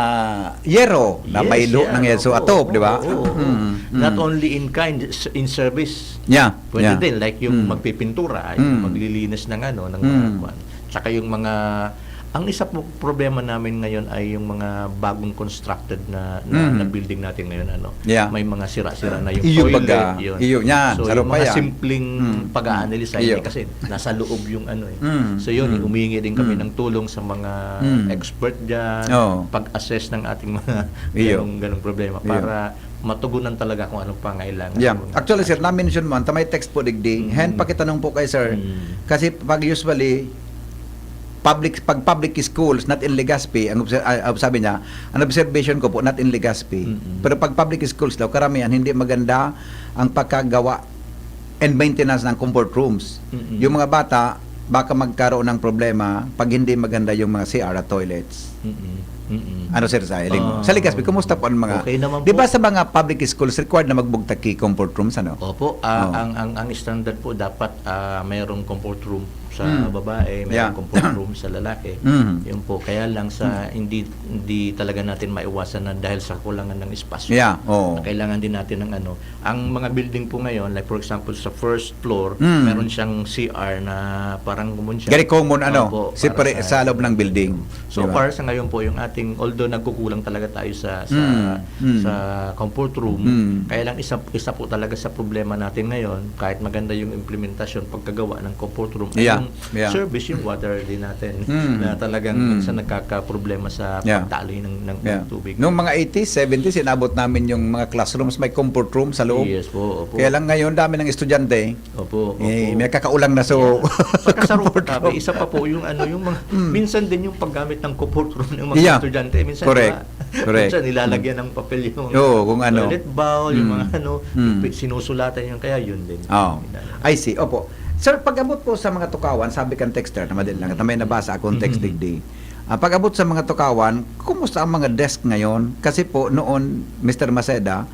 yero, na Yes, may luho yan. ng yeso Oo, atop, di ba? oo, oo. Mm, mm. Not only in kind, s- in service. Yeah, Pwede yeah. din, like yung Mm. magpipintura, Mm. yung maglilinis ng ano, ng mga Mm. kwan. Tsaka yung mga, ang isa po problema namin ngayon ay yung mga bagong constructed na, na, Mm. na building natin ngayon, ano. Yeah. May mga sira-sira na yung Iyo toilet, baga. yun. Iyo, yan. So, Saro yung pa mga yan. simpleng Mm. pag-aanalis ay Iyo. hindi kasi nasa loob yung ano eh. Mm. So yun, Mm. humingi din kami Mm. ng tulong sa mga Mm. expert dyan, Oo. pag-assess ng ating mga Iyo. ganong, ganong problema Iyo. para matugunan talaga kung anong pangailangan Yeah. ng mga Actually, sir, na-mention mo, anta may text po digdi. Mm. Hen, pakitanong po kay sir. Mm. Kasi pag usually, public, pag public schools, not in Legazpi, ang obser- ah, sabi niya, ang observation ko po, not in Legazpi. Mm-mm. Pero pag public schools daw, karamihan, hindi maganda ang pagkagawa and maintenance ng comfort rooms. Mm-mm. Yung mga bata, baka magkaroon ng problema pag hindi maganda yung mga C R at toilets. Mm-mm. Mm-mm. Ano, sir, sa hiling mo? Ah, Sa Legazpi, kumusta po ang mga, okay naman di ba po. Sa mga public schools, required na magbugtak ki comfort rooms, ano? Opo, ah, Oh. ang, ang, ang standard po dapat ah, mayroong comfort room sa Mm. babae, mayroong Yeah. comfort room sa lalaki. Mm. Yun po, kaya lang sa hindi hindi talaga natin maiwasan na dahil sa kakulangan ng espasyo. Yeah, oo. Kailangan din natin ng ano, ang mga building po ngayon, like for example sa first floor, Mm. meron siyang C R na parang common siya. Very common, ano, Opo, separate para sa loob ng building. So Di ba? far sa ngayon po yung ating, although nagkukulang talaga tayo sa sa, Mm, mm. sa comfort room, Mm. kaya lang isa isa po talaga sa problema natin ngayon, kahit maganda yung implementasyon, pagkagawa ng comfort room, ay Yeah, yung yeah. service, yung water din natin Mm. na talagang Mm. minsan nagkakaproblema sa Yeah. pagdaloy ng, ng, ng Yeah. tubig. Noong mga eighties, seventies, inabot namin yung mga classrooms, may comfort room sa loob. Yes po, opo. Kaya lang ngayon, dami ng estudyante, Opo, eh, opo. may kakaulang na, so, Yeah. Pagka sa roof, comfort tabi, room. Isa pa po yung ano, yung mga, Mm. minsan din yung paggamit ng comfort room ng mga Yeah. estudyante. Minsan, Correct. di ba? Correct. Minsan nilalagyan ng papel yung Oo, kung ano. toilet bowl, yung Mm. mga ano, Mm. sinusulatan yung kaya yun din. Oh. Ginagawa. I see. Opo. Sir, pag-abot po sa mga tukawan, sabi kan texter, na madali lang, may nabasa akong text Mhm. digdi. Ah, pag-abot sa mga tukawan, kumusta ang mga desk ngayon? Kasi po noon, Mister Maceda,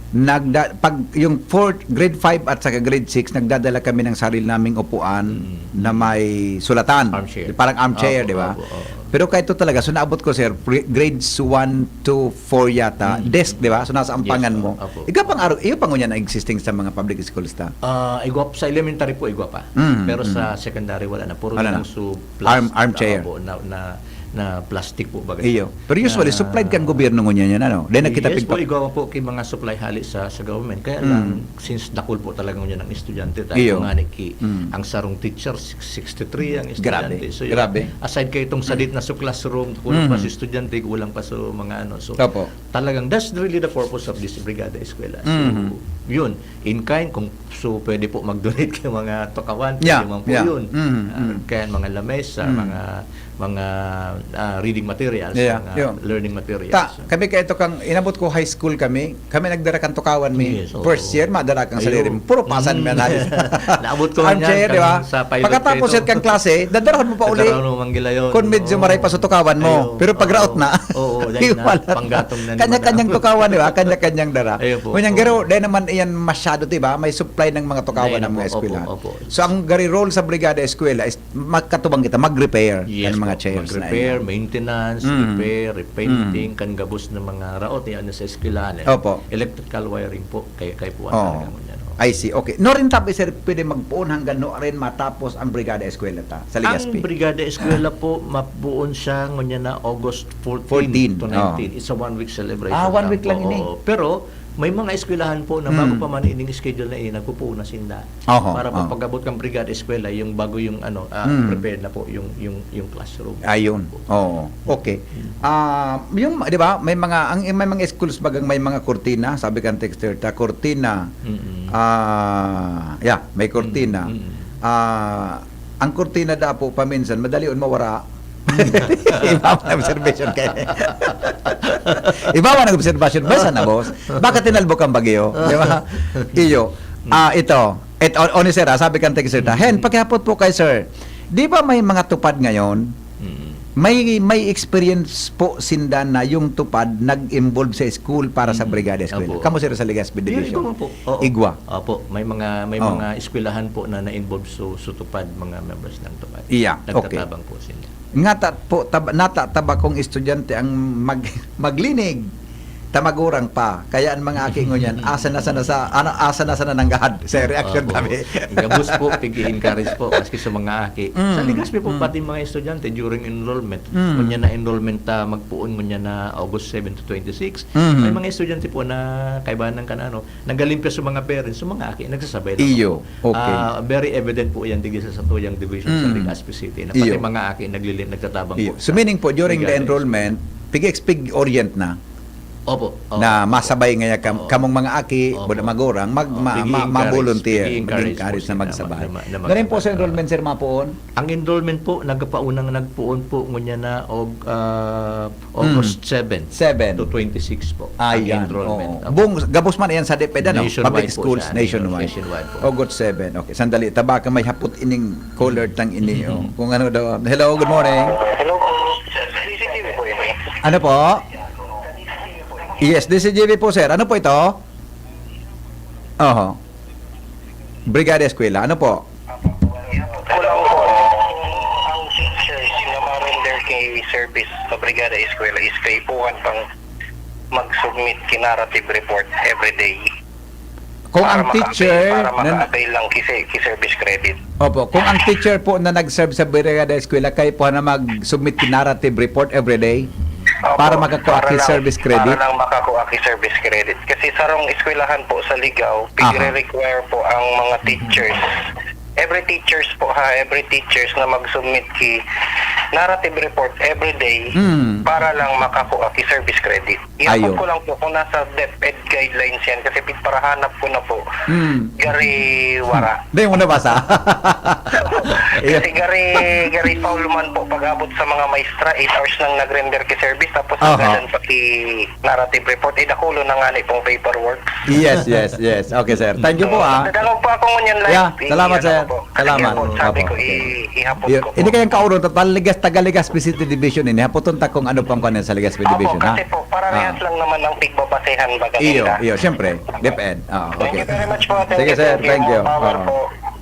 nagda- pag yung fourth, grade five at saka grade six, nagdadala kami ng sarili naming upuan Mm. na may sulatan. Armchair. Parang armchair, Opo, di ba? Opo, opo. Pero kahit ito talaga, so naabot ko, sir, pre- grades one to four yata, Mm. desk, di ba? So nasa ampangan Yes, mo. Opo. Igwa pang araw, iyo pa ngunyan na existing sa mga public schools ta? Ah, igwa sa elementary po, igwa pa. Mm, Pero mm. Sa secondary, wala na. Puro Wala na na. lang su Arm- armchair. Opo, na, na, na plastic po baga. Iyo. Pero usually, Na- supplied kan gobyerno ngunyan yan, ano? Then nakita Yes po, pigpa- igwa po kay mga supply hali sa, sa government. Kaya Mm. lang, since dakul po talaga ngunyan ang estudyante, tayo Iyo. po nga ni ki, Mm. ang sarong teacher, six- sixty-three ang Grabe. estudyante. So, Grabe. Aside kay itong sadit na suklas room, kulang Mm. pa si estudyante, kulang pa sa mga ano. So, Opo. talagang that's really the purpose of this Brigada Eskwela. So, Mm. yun. In kind, kung so pwede po mag-donate kay mga tukawan, pwede Yeah, man po yeah. yun. Mm, Ah, mm. Kaya mga lamesa, Mm. mga mga ah, reading materials, Yeah, mga yun. learning materials. Ta, kami kaya ito kang, inabot ko high school kami, kami nagdara kan tukawan mi. Yes, oo. First year, madara kang Ayun. sarili mo. Puro pasan Mm. man halis. Naabot ko Armchair, niyan, di ba? kan sa pilot Pagkatapos kayo. Yan kang klase, dadarahan mo pa uli. Dadarahan mo man gila yun. Kung medyo Oo. maray pa sa tukawan mo. Ayun. Pero pag Oo. raot na, Oo, dahil di na, wala na. panggatong na ni Kanya-kanyang madam. tukawan, di ba? Kanya-kanyang dara. Ayun po. Ngunyan, Oo. garo, dahil naman iyan masyado, di ba? May supply ng mga tukawan Dahil ng na mga po, opo, eskwelahan. opo. So, ang gari role sa Brigada Eskwela is magkatubang kita, mag-repair Yes ng mga po. chairs na Mag-repair, iyan. maintenance, Mm. repair, repainting, Mm. kan gabos ng mga raot niya na sa eskwelahan. Opo. Electrical wiring po, kaya, kaya po ang Oh. talaga ngunyan, no? I see. Okay. No rin tabi, sir, pwede magpoon hanggang no rin matapos ang Brigada Eskwela ta sa Legazpi? Ang Brigada Eskwela po, mabuon siya ngunyan na August fourteen Fourteen, to oh. nineteen. It's a one week celebration Ah, one lang week lang po. ini. Oo. Pero may mga eskwelahan po na bago Hmm. pa man ining schedule na ini, nagpupuon na sinda. Oho, Para po oh. pag-abot kang Brigada Eskwela, yung bago yung ano, ah, Hmm. prepared na po yung yung yung classroom. Ayun. Oo. Okay. Ah, yung, di ba, may mga, ang, may mga schools bagang may mga kurtina, sabi kan texter ta, kurtina. Mm-mm. Ah, yeah, may kurtina. Mm-mm. Ah, ang kurtina da po paminsan, madali on mawara. Iba ang observation kay. Iba ang observation. Basta na, boss. Baka tinalbok ang bagyo. Di ba? Iyo. Ah, ito. Et, on, on, sir, ah, sabi kan texter ta, Hen, pakihapot po kay sir. Di ba may mga tupad ngayon? Mm. May may experience po sinda na yung tupad nag-involve sa school para sa Mm. Brigada Eskwela. Opo. Kamo, sir, sa Legazpi Yun, Division. igwa po. Oo. Igwa. Opo, may mga may Oh. mga eskwelahan po na na-involve so, so tupad, mga members ng tupad. Iya, okay. Nagtatabang po sila. Ngata po, tab, nata taba kong estudyante ang mag, maglinig, tamagurang pa. Kaya ang mga aki ngunyan, asa na sana sa, ano, asa na sana nanggahad sa reaction Opo. kami. Gabos po, pig-i-encourage po, maski sa mga aki. Mm, Sa Legazpi po, mm. Pati mga estudyante during enrollment. Mm. Ngunyan na enrollment ta magpuon, ngunyan na August seven to twenty-six. Mm. May mga estudyante po na kaibahan ng kan ano, nagalimpya sa mga parents, sa mga aki, nagsasabay na Iyo, po. okay. Ah, very evident po yan digdi sa satuyang division sa Mm. Legazpi City. Na pati Iyo. mga aki naglilin, nagtatabang Iyo. po. So, meaning po, during the Regardless. enrollment, pig-ex-, pig-orient na Opo, opo, na opo. Masabay ngaya kam, Oo. Kamong mga aki, Opo. Buda Magurang, mag, Oo, ma, ma, pig-i-encourage, ma-volunteer, pig-i-encourage mag-encourage po na sila magsabay. na ma-, na Ganun po sa magsabay. enrollment, sir, mapoon? Ang enrollment po, nagpaunang nagpuon po ngunyan na og, ah, August Mm. seven Seven. To twenty-six po. Ah, Ang yan. enrollment. Oo. Opo. Buong, gabos man yan sa DepEd, ano? Nationwide Public po schools, siya. Nationwide. Nationwide po. August seven. Okay, sandali. Tabaka may hapot ining caller tang ini, oh. Kung ano daw. Hello, good morning. Hello po. C C T V po yun eh. Ano po? Yes, D C G B po, sir. Ano po ito? Oho. Brigada Eskwela. Ano po? Kulang po ang teachers na ma-render kay service sa Brigada Eskwela is kaipuhan pang mag-submit ki narrative report every day. Kung ang Para maka-avail- teacher para na maka-avail lang ki, ki service credit. Opo, kung ang teacher po na nag-serve sa Brigada Eskwela, kaipuhan na mag-submit ki narrative report every day Opo, para makakuha para ki lang- service credit? Para lang makakuha ki service credit. Kasi sarong eskwelahan po sa Ligao, Aha. pigre-require po ang mga teachers. Every teachers po ha, every teachers na mag-submit ki narrative report every day Mm. para lang makakuha ki service credit. Ayo. Ihapon ko lang po kung nasa DepEd guidelines yan kasi piparahanap ko na po. Mm. Gari wara. Hindi mo nabasa. Kasi gari, gari foul man po pag-abot sa mga maestra, eight hours nang nag-render ki service, tapos Aha. nagadan pa ki narrative report, eh, dakulo na nga ni pong paperwork. Yes, yes, yes. Okay, sir. Thank you po, ah. Dadangog po ako ngunyan live. Yeah, I- salamat, ano sir. ko po. Salamat. Ano po, sabi Opo, ko, okay. i- ihapon Iyo, ko po. Hindi kayang kaurong, total Ligas, taga Ligas P C T Division ini. Hapoton ta kung ano pang kuwan sa Ligas P Opo, Division, ha? kasi po, parehas Ah. lang naman ang pigbabasehan baga Iyo, nila. iyo, siyempre. DepEd. Ah, Thank okay. you very much po. Thank Sige, you, sir. thank you. Thank you. More power Oo. po.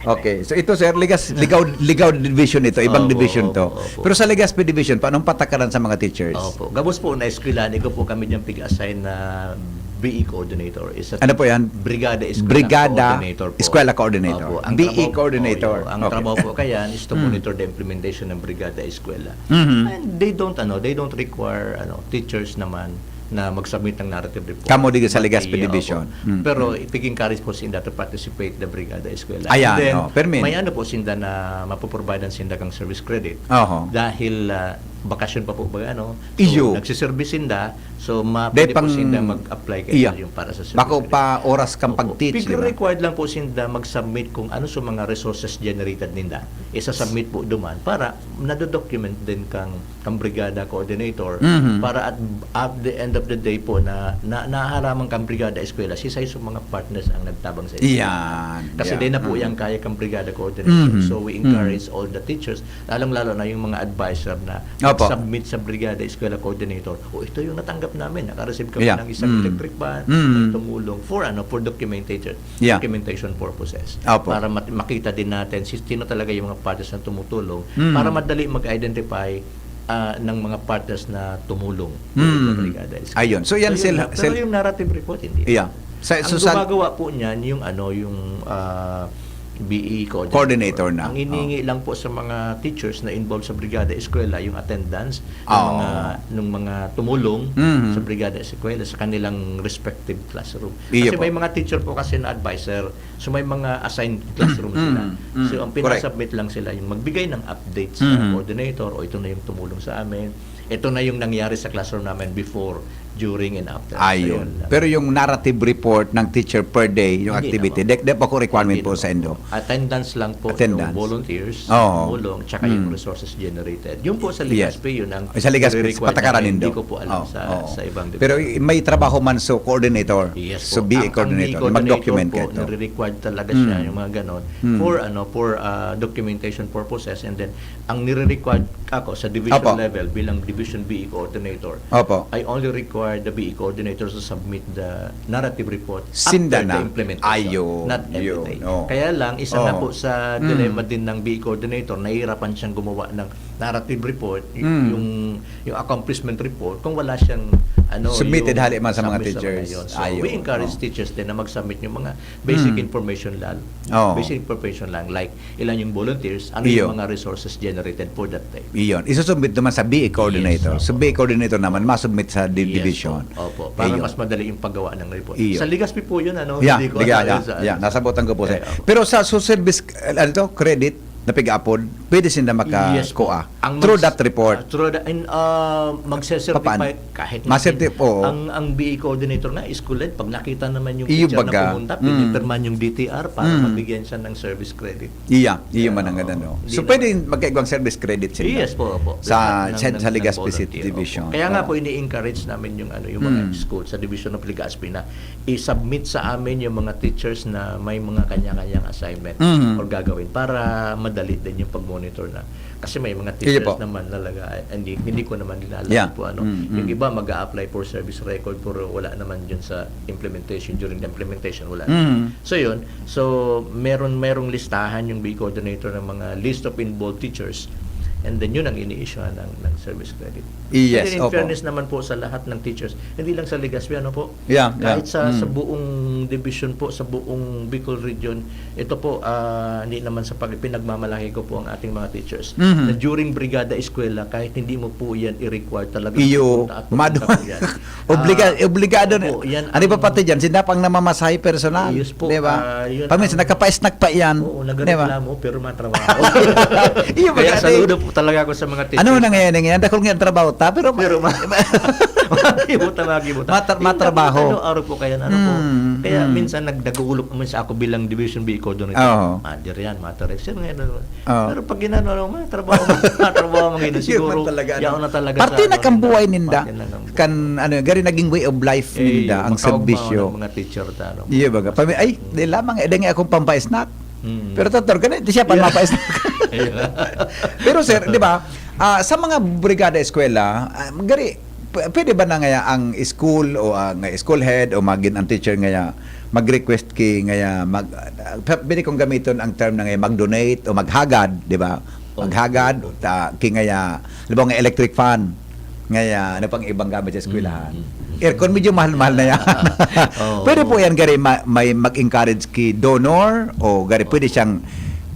Okay. So, ito, sir, Ligas, Ligaw, Ligaw Division ito. Ibang Opo, division to. opo, opo. Pero sa Ligas P Division, paano ang patakaran sa mga teachers? Opo. Gabos po, na-eskwelahan ko po kami diyang pig-assign na B E coordinator. Isa Ano po yan? Brigada Eskwela Brigada Coordinator po. Eskwela Coordinator. Opo. Ang B E trabaho, coordinator. Oo, ang Okay. trabaho po kaya is to Mm. monitor the implementation ng Brigada Eskwela. Mhm. And they don't, ano, they don't require, ano, teachers naman na mag-submit ng narrative report. Kamo di sa Ligas But, P yeah, Division. opo. Mm. Pero ipig-encourage po sinda to participate the Brigada Eskwela. Ayan, And then, oh, permin. May ano po sinda na mapoprovidean sinda kang service credit. Oho. Dahil ah, bakasyon pa po ba ano? So, Iyo. Nagsiservice sinda, so ma- Dahil pwede po pang- sinda mag-apply kay Iya. yung para sa service Bako credit. pa oras kang Opo. pag-teach, di ba? Pigre-required lang po sinda mag-submit kung ano sa mga resources generated ninda. Isa-submit po duman para nado-document din kang, kang brigada coordinator Mhm. para at, at the end of the day po na, na naharamang kang brigada eskwela, sisay sa mga partners ang nagtabang sa eskwela. Iyan. Kasi Yeah. di na po Mhm. yan kaya kang brigada coordinator. Mhm. So we encourage all the teachers, lalong-lalo na yung mga advisor na Opo. submit sa brigada eskwela coordinator. O ito yung natanggap namin, naka-receive kami Yeah. ng isang Mm. electric van, Mm. may tumulong for ano, for documentation, Yeah. documentation purposes. Opo. Para mat- makita din natin si sino talaga yung mga partners na tumutulong Mm. para madali mag-identify ah, ng mga partners na tumulong Mm. sa brigada eskwela. Ayun. So, yan yun sila- lang. Pero sil- yung narrative report, hindi. Yeah. Sa, Ang so, sa- gumagawa po niyan, yung ano, yung ah, B E coordinator. Coordinator na. Ang iniingi lang po sa mga teachers na involved sa brigada eskwela, yung attendance ng Oo. mga, ng mga tumulong Mhm. sa brigada eskwela sa kanilang respective classroom. Iyo Kasi po. May mga teacher po kasi na advisor, so may mga assigned classroom sila. Mm, mm, So ang correct. pinasubmit lang sila yung magbigay ng update sa Mhm. coordinator, "O, ito na yung tumulong sa amin. Ito na yung nangyari sa classroom namin before, during, and after." So, Ayun. yun lang. Pero yung narrative report ng teacher per day, yung Hindi activity, naman. di, di pa ko requirement Hindi po naman. sa endo. Attendance lang po, Attendance. yung volunteers, Oo. tumulong, tsaka yung Mm. resources generated. Yung po sa Ligas Yes. P, yun ang Sa Ligas P, nire-require patakaran namin. nindo. Hindi ko po alam Oh, sa, oo. sa ibang Pero department. May trabaho man so coordinator. Yes So po. B E Ang- ang coordinator. B E coordinator Mag-document po, ka ito. Nire-required talaga siya, Mm. yung mga ganon. Mm. For, ano, for ah, documentation purposes. And then, ang nire-required ako sa division Opo. level bilang division B E coordinator, Opo. I only require the B E coordinator to submit the narrative report Sinda after na. the implementation, Ayun, not every yun. day. Oh. Kaya lang, isa nga Oh. po sa Mm. dilemma din ng B E coordinator, nahihirapan siyang gumawa ng narrative report, y- Mm. yung, yung accomplishment report, kung wala siyang ano, Submitted yung hali man sa mga submit sa teachers. ngayon. So, Ayun. We encourage Oh. teachers din na mag-submit yung mga basic Mm. information lang. Oh. Basic information lang, like ilan yung volunteers, ano Iyo. yung mga resources generated for that day. Iyon. Isusubmit naman sa B E coordinator. Yes, So opo. B E coordinator naman, masubmit sa di- Yes, division. Opo. Para Ayun. Mas madali yung paggawa ng report. Iyo. Sa Ligas P po yun, ano? Yeah, Hindi ko yeah, alam yeah, sa yeah. Nasabotan ko po, sir. Eh, opo. Pero sa, so service, ano to, credit na pig-apod, pwede sinda maka-, Yes po. kuha Ang through mag- that report. Ah, through the, in, ah, magse-certify Papaano? kahit Maserti-, oo. Ang, ang B E coordinator nga, school-led, pag nakita naman yung Iyo teacher baga. na pumunta, Mm. pinipirmahan yung D T R para Mm. mabigyan siya ng service credit. Iya, iyo Pero, man ang ano. hindi So, naman. pwede magkaigwang service credit sila. Yes po, opo. Sa, Lahat ng- sa, sa ng- Ligas ng P C T volunteer, Division. opo. Kaya nga Oo. po, ini-encourage namin yung, ano, yung mga Mm. school sa Division of Legazpi na i-submit sa amin yung mga teachers na may mga kanya-kanyang assignment Mm. or gagawin para dali din yung pag-monitor na. Kasi may mga Sige teachers po. naman talaga, ay, hindi, hindi ko naman din alam Yeah. po ano. Mm, Yung mm. iba mag-a-apply for service record pero wala naman yun sa implementation, during the implementation, wala. Mm. So yun, so meron merong listahan yung B coordinator ng mga list of involved teachers, and then yun ang ini-issue ng, ng service credit. Yes, Pero in opo. fairness naman po sa lahat ng teachers, hindi lang sa Legazpi, ano po, Yeah, yeah. kahit sa, sa Mm. buong division po, sa buong Bicol region, ito po, ah, hindi naman sa pag-, pinagmamalaki ko po ang ating mga teachers, Mhm. na during Brigada Eskwela, kahit hindi mo po yan i-require talaga, Iyo, pupunta at madu- pupunta po yan. Obliga- Ah, obligado na. opo, yan Ano ba ang pati dyan? Sinda pang namamasahe personal. Yes po, Di ba? ah, yun Paminsan, ang nakapa-snack pa yan. Oo, Di ba? nagreklamo, pero matrabaho. Iyo, Kaya bagay. saludo po talaga ako sa mga teachers. Ano nangyayari ngayon? Dakul nga ang trabaho ta, pero ma- Pero ma- magibuta, magibuta. Matar- Hindi, matrabaho. ano, araw po kaya, ano po. Mm, Kaya mm. minsan nagdagulop naman sa ako bilang division B coordinator. Oo. Mother yan, mother X. Yan, ngayon, ano. Oo. Pero pag ginano, ano, matrabaho, matrabaho, mga ganun. Yun Siguro, man talaga, ano. yaon na talaga Parte sa, na ano, kang nila. buhay ninda. Parte na kang buhay. Kan, ano, gari naging way of life Eh, ninda, ang makaugma serbisyo. Ng mga teacher ta, ano. Iyo, baga. Pami-, ay, di lamang, eh, dangi akong pampaisnak. Mm. Pero, Doctor, ganito siya, Yeah. pampaisnak. Ayun. Pero, sir, di ba, ah, sa mga brigada eskwela, ah, gari, p- pwede ba na ngaya ang school o ang school head o magin ang teacher ngaya mag-request ki ngaya mag, ah, p- pwede kong gamiton ang term na ngaya mag-donate o maghagad, di ba? Oo. Maghagad, ta, ki ngaya, labaw nga electric fan, ngaya, ano pang ibang gamit sa eskwelahan? Mm, mm. Aircon, medyo mahal-mahal na yan. Oo. Pwede po yan, gari, ma- may mag-encourage ki donor o gari, pwede siyang,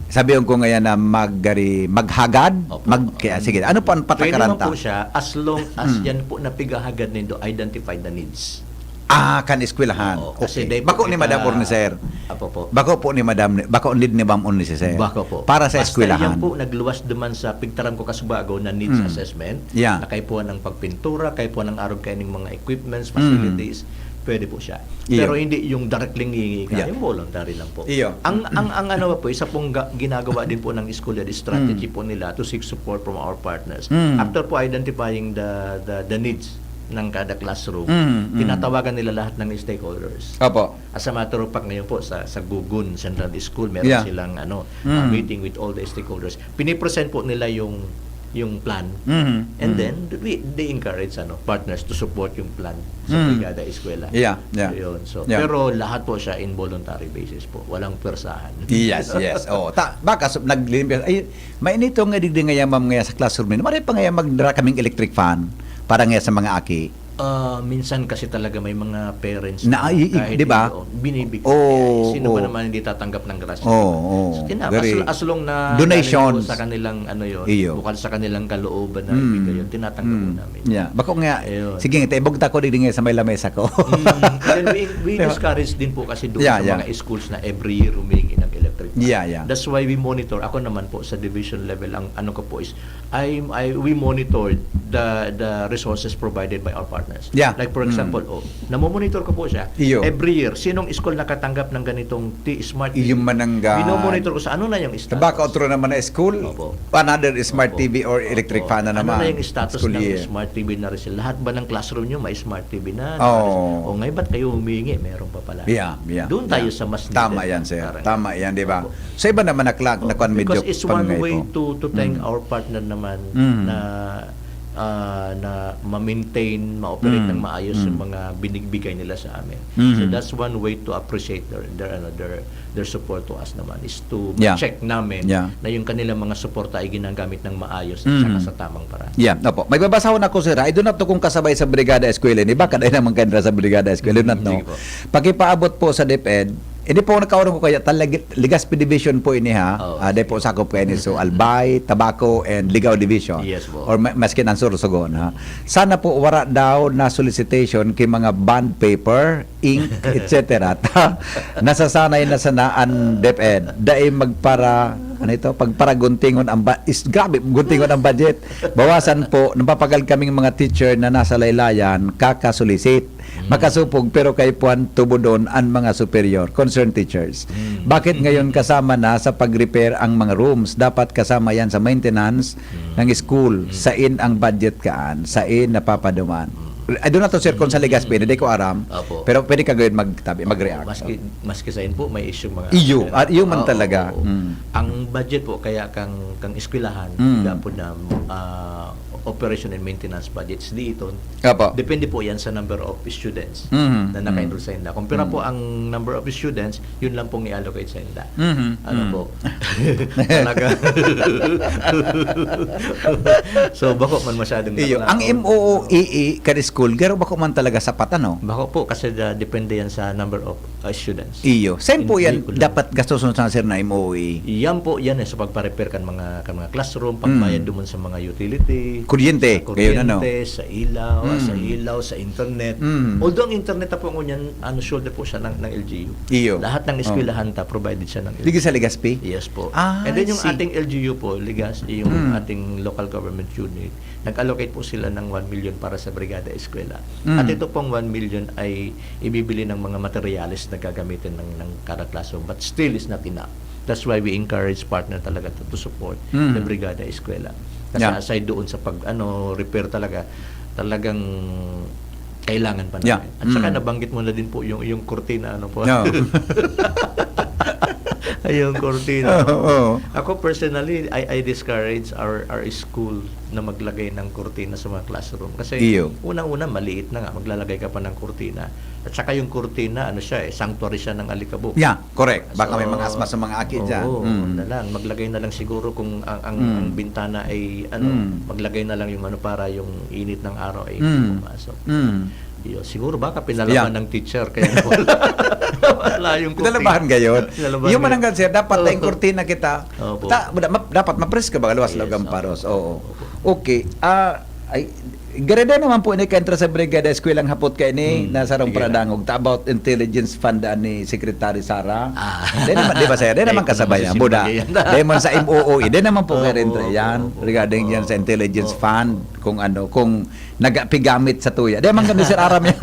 sabihin ko ngayon na mag, gari, maghagad, Opo. mag, kaya, sige, ano po ang Pwede patakaran naman ta? Po siya as long as Mm. yan po na pigahagad nindo identify the needs. Ah, kan eskwelahan. Oo, kasi Okay. dahil Bako po ni kita- Madam Ornicer. Apo po. Bako po ni Madam, bako ni ni Ma'am Ornicer. Bako po. Para sa Basta eskwelahan. Yan po, nagluwas naman sa pigtaram ko kasubago na needs Mm. assessment. Yeah. Na kaipuhan ng pagpintura, kaipuhan ng arog kaining mga equipments, Mm. facilities, pwede po siya. Iyo. Pero hindi yung directly ngihingi ka, Yeah. yung voluntary lang po. Iyo. Ang, ang, ang ano po, isa pong ga- ginagawa din po ng school head strategy Mm. po nila to seek support from our partners. Mm. After po identifying the, the, the needs ng kada classroom, Mm, mm. tinatawagan nila lahat ng stakeholders. Opo. As a matter of fact, ngayon po sa, sa Gugun Central School, meron Yeah. silang ano, Mm. uh, meeting with all the stakeholders. Pinipresent po nila yung yung plan. Mhm. And Mm. then we they encourage ano, partners to support yung plan sa Mm. Brigada Eskwela. Yeah, yeah. Ayun. So, Yeah. pero lahat po siya in voluntary basis po. Walang pwersahan. Yes, yes. Oh, ta baka so, naglimpyo. Ay, mainito nga digdi ngaya, ma'am, ngaya sa classroom ninyo. Maray pa ngaya magdara kaming electric fan para ngaya sa mga aki. Ah, minsan kasi talaga may mga parents Na, na i- i- kahit di ba? hindi, oh, binibigay. Oo, Sino ba oo. Naman hindi tatanggap ng grasya? Oo, oo. So, kina- Very as, as long na Donations. galing po sa kanilang ano yun, Iyo. bukal sa kanilang kalooban na Mm. ibigay yun, tinatanggap po Mm. namin. Yeah. Bako nga, Ayun. sige, taibog ta ko digdi ngaya sa may lamesa ko. Mm. And then we, we Di ba? discourage din po kasi doon Yeah, sa yeah. mga schools na every year humihingi ng electric fan. Yeah, yeah. That's why we monitor. Ako naman po sa division level, ang ano ko po is, I, I, we monitor the, the resources provided by our partners. Yeah. Like for Mm. example, oh, namomonitor ko po siya. Iyo. Every year, sinong school nakatangkap ng ganitong T smart T V? Iyong mananggal. Minomonitor ko sa ano na yung status. Tabaka otro naman na school, Opo. another smart Opo. T V or electric Opo. fan na naman. Ano na yung status School ng year. Smart T V na receive? Lahat ba ng classroom nyo may Smart T V na? Oo. O ngayon, ba't kayo humingi? Meron pa pala. Yeah, yeah, Doon tayo yeah. sa mas Tama needed yan, na sir. parang Tama yan, di ba? Opo. Sa iba naman nakla- Opo. nakuan medyo Because it's one pangay way ko. to, to thank Mm. our partner naman Mm. na ah, na ma-maintain, ma-operate Mm. ng maayos Mm. yung mga binigbigay nila sa amin. Mm. So that's one way to appreciate their their ano their their support to us naman is to Yeah. check namin Yeah. na yung kanilang mga suporta ay ginagamit ng maayos Mm. at saka sa tamang paraan. Yeah, opo. May babasahon ako, sir. I do not know kung kasabay sa Brigada Eskwela ini. Baka dahil naman kayo sa Brigada Eskwela, do not Mm, know. sige po. Pakipaabot po sa DepEd, hindi po nagkaurong ko kaya, talag-, Legazpi Division po ini, ha? Oo, Ah, di po sakop kayo ni, so, Albay, Tabaco, and Ligao Division. Yes po. Or ma- maskin ang Sorsogon, ha? Sana po wala daw na solicitation kay mga bond paper, ink, et cetera. Ta, nasasanay na sana ang DepEd. Dai magpara, ano ito, pagparaguntingon ang ba-, is, grabe, guntingon ang budget. Bawasan po, napapagal kaming mga teacher na nasa laylayan, kakasulisit. Makasupog, pero kay Puan tubodon ang mga superior, concerned teachers. Mm. Bakit ngayon kasama na sa pag-repair ang mga rooms? Dapat kasama yan sa maintenance ng school. Sain ang budget kaan? Sain napapaduman? I do not know, sir, kung sa Legazpi, hindi ko aram. Opo. Pero pwede ka ngayon magtabi, mag-react. Maski, maski sa inyo po, may issue mga... Iyo, ano, ah, iyo man oo, talaga. oo. Mm. Ang budget po, kaya kang, kang eskwelahan, Mm. dapat na ah, operation and maintenance budgets dito, Opo. depende po yan sa number of students Mhm. na naka-enroll sa inyo. Kung pira po ang number of students, yun lang pong i-allocate sa inyo. Mhm. Ano Mm. po? Talaga. So, bako man masyadong Iyo, ang nakuha. M O O E E kada school, garo bako man talaga sapat, ano? Bako po, kasi da, depende yan sa number of uh, students. Iyo. Saan po yan Hindi ko lang- dapat gastuson sa, sir, na M O O E? Yan po, yan eh, sa pagpa-repair kan mga, kan mga classroom, pagbayad doon sa mga utility, Kuryente, sa gayon, ano? kuryente, sa ilaw, Mm. sa ilaw, sa internet. Mm. Although ang internet na po ngunyan, ano, shoulder po siya ng, ng L G U. Iyo. Lahat ng Oh. eskwelahan ta provided siya ng L G U. Digi sa Legazpi? Yes po. Ah, And then I yung see. ating L G U po, Legazpi, yung Mm. ating local government unit, nag-allocate po sila ng one million para sa Brigada Eskwela. Mm. At ito pong one million ay ibibili ng mga materyales na gagamitin ng, ng kada classroom, but still is not enough. That's why we encourage partner talaga to, to support Mm. the Brigada Eskwela. Kasi Yeah. aside doon sa pag, ano, repair talaga, talagang kailangan pa Yeah. namin. At saka Mm. nabanggit mo na din po yung, yung kurtina, ano po. No. Ay, yung kurtina. Oo, oo. Ako personally, I, I discourage our, our school na maglagay ng kurtina sa mga classroom. Kasi Iyo. unang-una, maliit na nga, maglalagay ka pa ng kurtina. At saka yung kurtina, ano siya eh, sanctuary siya ng alikabok. Yeah, correct. Baka may So, mga asma sa mga aki dyan. Oo, Mm. na lang. Maglagay na lang siguro kung ang, ang, Mm. ang bintana ay, ano, Mm. maglagay na lang yung ano para yung init ng araw ay Mm. pumasok. Mm. Yun, siguro baka pinalaman Yeah. ng teacher kaya wala, wala yung kurtina. Pinalabahan gayon. Pinalabahan Yung gayon. mananggal, sir, dapat Oo. na yung kurtina kita. Opo. Ta, da, ma, dapat mapres ka baga luwas Yes, loob ang opo. paros. Oo. Opo. Okay. Ah, ay, gari din naman po ini kaentra sa Brigada Eskwela ang hapot kaini Hmm, na sarong sige lang. paradangog ta about intelligence fund, ah, ni Secretary Sara. Ah. Di naman, di ba, sir? Di Ay, naman kung kasabay yan. magsisimba Buda. yan. Di man sa M O O E. Di naman po Opo, kayo rin opo, yan. opo. Regarding yan sa Opo. intelligence Opo. fund, kung ano, kung nagapigamit sa tuya. Di man kami, sir, aram yan.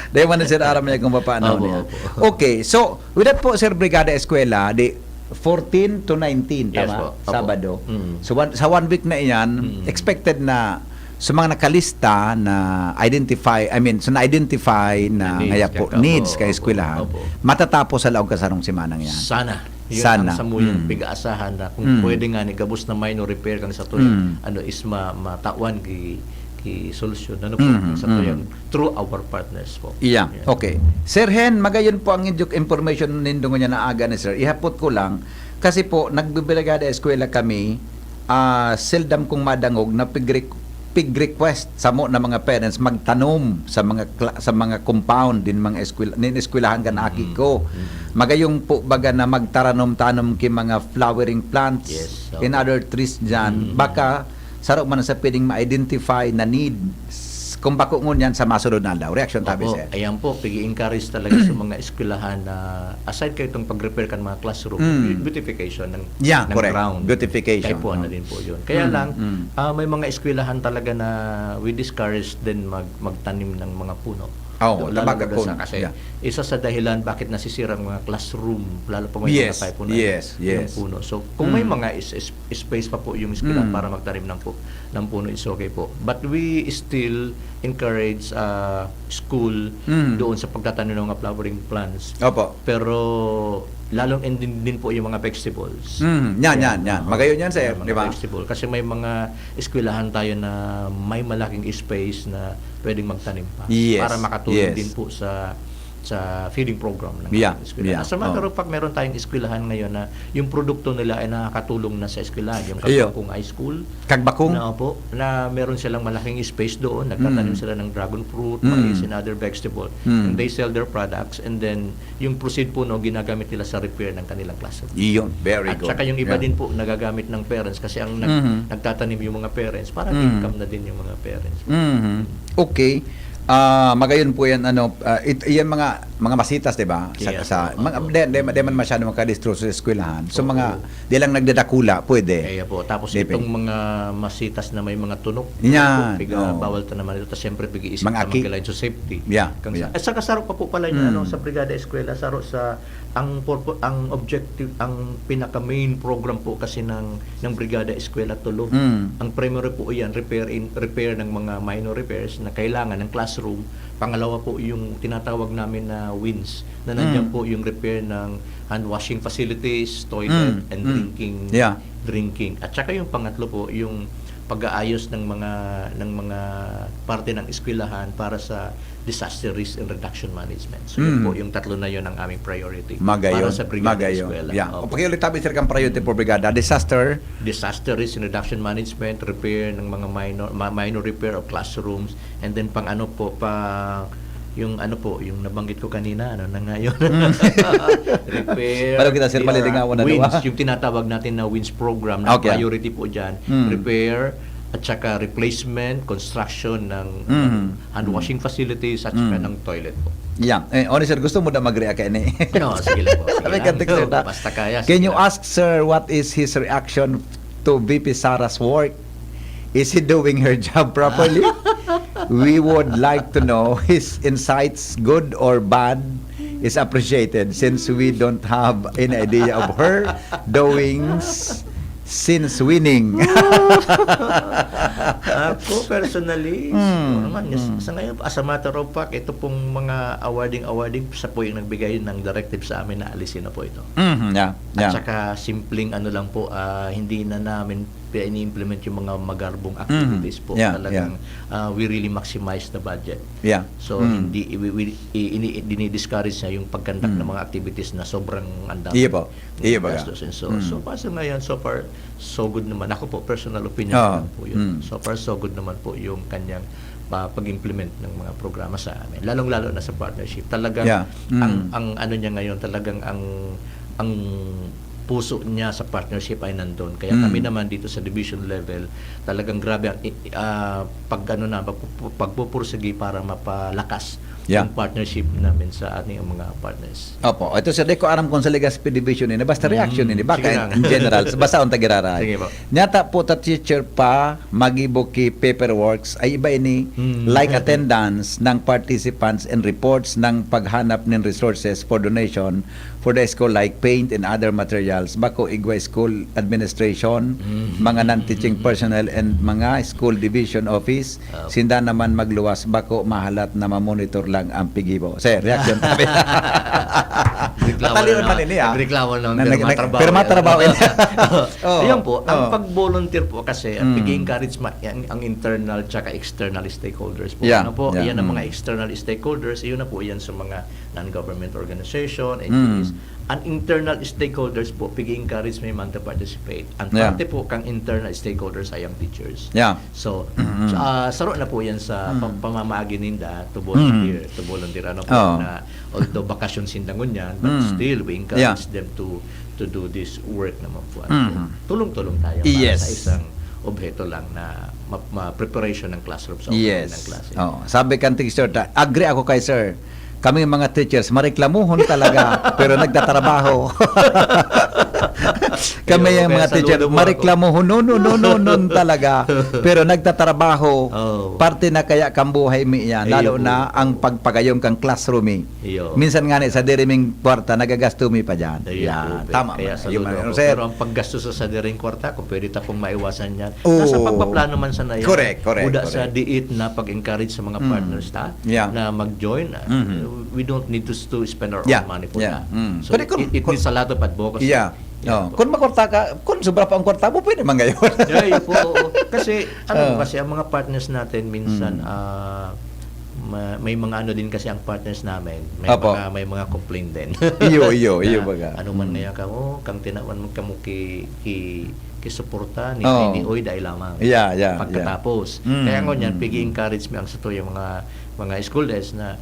Di man, sir, aram yan kung paano Opo, niya. opo. Okay, so, with that po, sir, Brigada Eskwela, di fourteen to nineteen, Yes tama? po. Opo. Sabado. Mm. So, one, sa one week na iyan, Mm. expected na sa mga nakalista na identify, I mean, sa na-identify na Na needs ngaya po, ka, opo, needs kay opo, eskwelahan, opo. matatapos sa laog kasarong simanang yan. Sana. Yun Sana. Ang samuyang Mm. pig-aasahan na kung Mm. pwede nga ni gabos na minor repair kang sa tuya, Mm. ano is ma, matawan ki, ki solusyon. Ano po, Mm, sa mm. tuyang through our partners po. Yeah, Yan. Okay. Sir Hen, magayon po ang inyong information nindo ngunyan na aga ni sir. Ihapot ko lang, kasi po, nagbibrigada eskwela kami, ah, seldom kong madangog na pig-, pig-request samo na mga parents magtanom sa mga kla-, sa mga compound din mga eskwela, nin eskwelahan kan aki Mm. ko. Mm. Magayong po baga na magtaranom-tanom ki mga flowering plants Yes, and opo. Other trees dyan. Mm. Baka saro man sa pwedeng ma-identify na need s-, kung bako ngunyan sa masunod na aldaw. Reaksyon tabi, Opo, sir. Ayan po, pag-i-encourage talaga sa mga eskwelahan na aside kayo itong pag-repair kan mga classroom, Mm. beautification ng, Yeah, ng correct. ground. Beautification, Kaya po, ano oh. din po yun. Kaya Mm, lang, mm. ah, may mga eskwelahan talaga na we discourage din mag, magtanim ng mga puno. Oo, Lalo tabaga na kun-, sa, kasi yeah. isa sa dahilan bakit nasisira ang mga classroom, lalo pag may Yes, mga typhoon, yes, yung yes. puno. So, kung may Mm. mga is, is, space pa po yung eskwelahan Mm. para magtanim ng, pu-, ng puno, it's okay po. But we still encourage uh, school Mm. doon sa pagtatanim ng mga flowering plants. Opo. Pero lalong and din, din po yung mga vegetables. Mm, yan, yan, yan. oo. Magayon yan, sir, Yung mga di ba? Vegetable. Kasi may mga eskwelahan tayo na may malaking space na pwedeng magtanim pa. Yes, Para makatulong yes. din po sa sa feeding program ng Yeah, eskwelahan. yeah, As a matter oh. of fact, meron tayong eskwelahan ngayon na yung produkto nila ay nakakatulong na sa eskwelahan. Yung Iyo. Kagbakong High School, Kagbakong? na po, na meron silang malaking space doon, nagtatanim Mm. sila ng dragon fruit, Mm. mais, and other vegetable. Mm. And they sell their products, and then yung proceed po, no, ginagamit nila sa repair ng kanilang classroom. Iyon, very At good. saka yung iba Yeah. din po, nagagamit ng parents kasi ang nag- Mhm. nagtatanim yung mga parents para Mhm. income na din yung mga parents. Mhm. Okay. Ah, magayon po yan, ano, ah, it, yan mga mga masitas, di ba? Sa, Yes, sa, oo. mga, di, di, di man masyado makadistro sa eskwelahan. So, Oo. mga, di lang nagdadakula, pwede. Kaya po, tapos Di, itong mga masitas na may mga tunok, Yan, po, piga, oo. bawal ta naman ito. Siyempre, pig-iisip Mga naman ki- kailangan sa safety. Yeah, Kang yeah. At saka saro pa po pala yung Mm. ano, sa Brigada Eskwela, saro sa, ang purpo-, ang objective, ang pinaka-main program po kasi ng, ng Brigada Eskwela Tulo. Mm. Ang primary po yan, repair in, repair ng mga minor repairs na kailangan ng classroom. Pangalawa po yung tinatawag namin na wins, na nandiyan Mm. po yung repair ng hand washing facilities, toilet, Mm, and mm. drinking Yeah. drinking. At saka yung pangatlo po, yung pag-aayos ng mga ng mga parte ng eskwelahan para sa disaster risk and reduction management. So, yun Mm. po, yung tatlo na yun ang aming priority Magayon, para sa Brigada magayon. Eskwela. Yeah. Opo. O, pakiulit tabi, sir, kang priority for Brigada. Disaster. Disaster risk and reduction management, repair ng mga minor ma- minor repair of classrooms, and then pang ano po, pa yung ano po, yung nabanggit ko kanina, ano na nga yun? Mm. Repair. Pero kita, sir, D R, malilingawan na, di wins, ba? Yung tinatawag natin na wins program, na Okay. priority po dyan. Mm. Repair, at saka replacement, construction ng Mm. hand washing facilities, at saka Mm. ng toilet po. Yeah. Eh, Oni, sir, gusto mo na mag-react kaini? No, sige lang po. Sige Sabi lang. ka, Dexter, na, Basta kaya, "Can sige you lang. ask, sir, what is his reaction to V P Sara's work? Is he doing her job properly? We would like to know his insights, good or bad, is appreciated since we don't have any idea of her doings since winning." Ako, personally, Mm, siguro naman, yes, mm. sa ngayon, as a matter of fact, ito pong mga awarding-awarding, siya po yung nagbigay ng directive sa amin na alisin na po ito. Mhm, yeah, At yeah. saka, simpleng ano lang po, ah, hindi na namin ini-implement yung mga magarbong activities po. Yeah, Talagang, ah, we really maximize the budget. Yeah. So, Mm. hindi, we, we, i-, ini, dinidiscourage niya yung pag-conduct Mm. ng mga activities na sobrang ang dami Iyo po. Iyo, baga. Gastusin. So, Mm. so far sa ngayon, so far, so good naman. Ako po, personal opinion Oo. lang po yun. Mm. So far, so good naman po yung kanyang, ah, pag-implement ng mga programa sa amin. Lalong-lalo na sa partnership. Talagang Yeah. Mm. ang, ang ano niya ngayon, talagang ang, ang puso niya sa partnership ay nandun. Kaya Mm. kami naman dito sa division level, talagang grabe ang, i-, ah, pag ano na, pag-, pagpupursigi para mapalakas Yeah. yung partnership namin sa ating mga partners. Opo. Ito, sir, di ko aram kung sa Legazpi Division ini. Basta reaction Mm, ini. Baka sige in, lang. in general. Basta ang tagiraray. Sige po. Nyata po ta teacher pa, magibo ki paperworks, ay iba ini, Mm. like attendance ng participants and reports ng paghanap nin resources for donation for the school, like paint and other materials. Bako igwa school administration, Mm. mga non-teaching personnel and mga school division office, Ah. sinda naman magluwas, bako mahalat na mamonitor lang ang pigibo. Sir, reaction tabi. Reklamo Matalion na man lang. ini, ah. Reklamo na lang, Na pero nag-, nag-, matrabaho pero yan. matrabaho yan. Oh, Oh, Ayan po, ang oh. pag-volunteer po kasi, ang Mm. pag-encourage ma- ang, ang internal tsaka external stakeholders po. Yeah, Ano po, yeah, yan ang mm. mga external stakeholders, yun na po yan sa mga non-government organization, N G Os. Mm. Ang internal stakeholders po, pag-encourage may man to participate. Ang Yeah. parte po kang internal stakeholders ay ang teachers. Yeah. So, Mm. so, ah, saro na po yan sa Mm. pam- pamamaagi ninda to Mm. volunteer, to volunteer ano po Oo. na although bakasyon sinda ngunyan, but Mm. still we encourage Yeah. them to to do this work naman po. Mm. Tulong-tulong tayo para Yes. sa isang obheto lang na ma, ma preparation ng classroom sa opening Yes. ng klase. Oh, sabi kan teacher, ta- agree ako kay sir. Kami mga teachers, mareklamuhon talaga, pero nagtatrabaho. Kami Ayun, yung kaya mga teacher, saludo po ako. Mareklamuhon, no, no, no, no, no, talaga. Pero nagtatrabaho. Oh. Parte na kaya kambuhay mi yan, Ayun lalo po. Na ang pagpagayong kang classroom eh. Iyo. Minsan nga ni sa diriming kwarta, nagagasto mi pa dyan. Ayun Yan, po, pe. tama Kaya man. saludo Yun, ako. sir. Pero ang paggasto sa sadiring kwarta, kung pwede ta pong maiwasan yan, Oo. nasa pagpaplano man sana yan. Correct, correct, Buda sa correct. diit na pag-encourage sa mga Mm. partners ta Yeah. na mag-join. Ah, Mm-hmm. We don't need to, to spend our Yeah, own money for yeah. that. Mm. So, Pwede kung- it, it needs a lot of advocacy. Yeah. Yeah Oh, po. kung makwarta ka, kung sobra pa ang kwarta mo, pwede man ngayon. Yeah, yun po, oo. Kasi, ano po Oh. kasi, ang mga partners natin minsan, Mm. ah, ma- may mga ano din kasi ang partners namin. May Opo. mga may mga complaint din. Iyo, iyo, iyo, Na, baga. Ano man Mm. ngaya kamo, kang tinawan man kamo ki, ki, ki suporta ni, Oh. ni Oy dai lamang. Yeah, yeah, Pagkatapos. yeah. Mm, Kaya ngunyan, mm, pigi-encourage mi ang satuyang mga, mga school days na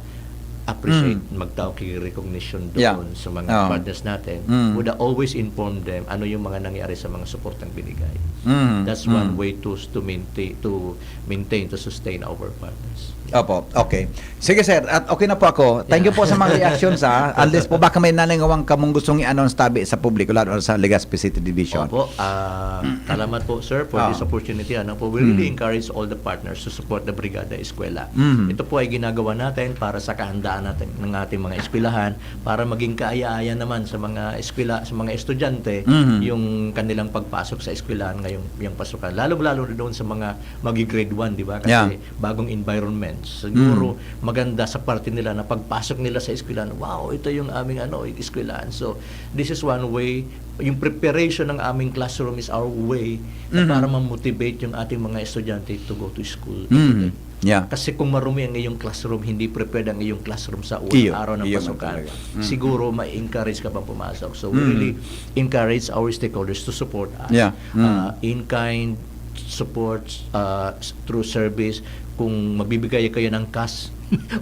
appreciate, Mm. magtao ki recognition Yeah. doon sa mga Oo. partners natin, Mm. would always inform them ano yung mga nangyari sa mga suportang binigay. Mm. That's one Mm. way to, to maintain, to maintain, to sustain our partners. Opo, okay. Sige, sir, at okay na po ako. Thank you Yeah. po sa mga reactions, ha. Unless po baka may naningawang kamong gustong i-announce tabi sa publiko, lalo sa Legazpi City Division. Opo, ah, salamat po, sir, for Ah. this opportunity. Ano po, we really Mm. encourage all the partners to support the Brigada Eskwela. Mm. Ito po ay ginagawa natin para sa kahandaan natin ng ating mga eskwelahan, para maging kaaya-aya naman sa mga eskwela, sa mga estudyante, Mhm. yung kanilang pagpasok sa eskwelahan ngayong, ngayong pasukan. Lalong-lalo na doon sa mga magi-grade one, di ba? Kasi Yeah. bagong environment. Siguro Mm. maganda sa parte nila na pagpasok nila sa eskwelahan, "Wow, ito yung aming ano, eskwelahan." So, this is one way, yung preparation ng aming classroom is our way na Mhm. para ma-motivate yung ating mga estudyante to go to school. Mhm. Yeah. Kasi kung marumi ang iyong classroom, hindi prepared ang iyong classroom sa unang Iyo, araw ng iyo man pasukan, talaga. Mm. siguro ma-encourage ka bang pumasok. So, we Mm. really encourage our stakeholders to support us. Yeah. Mm. Ah, in-kind support, ah, s-, through service. Kung magbibigay kayo ng cash,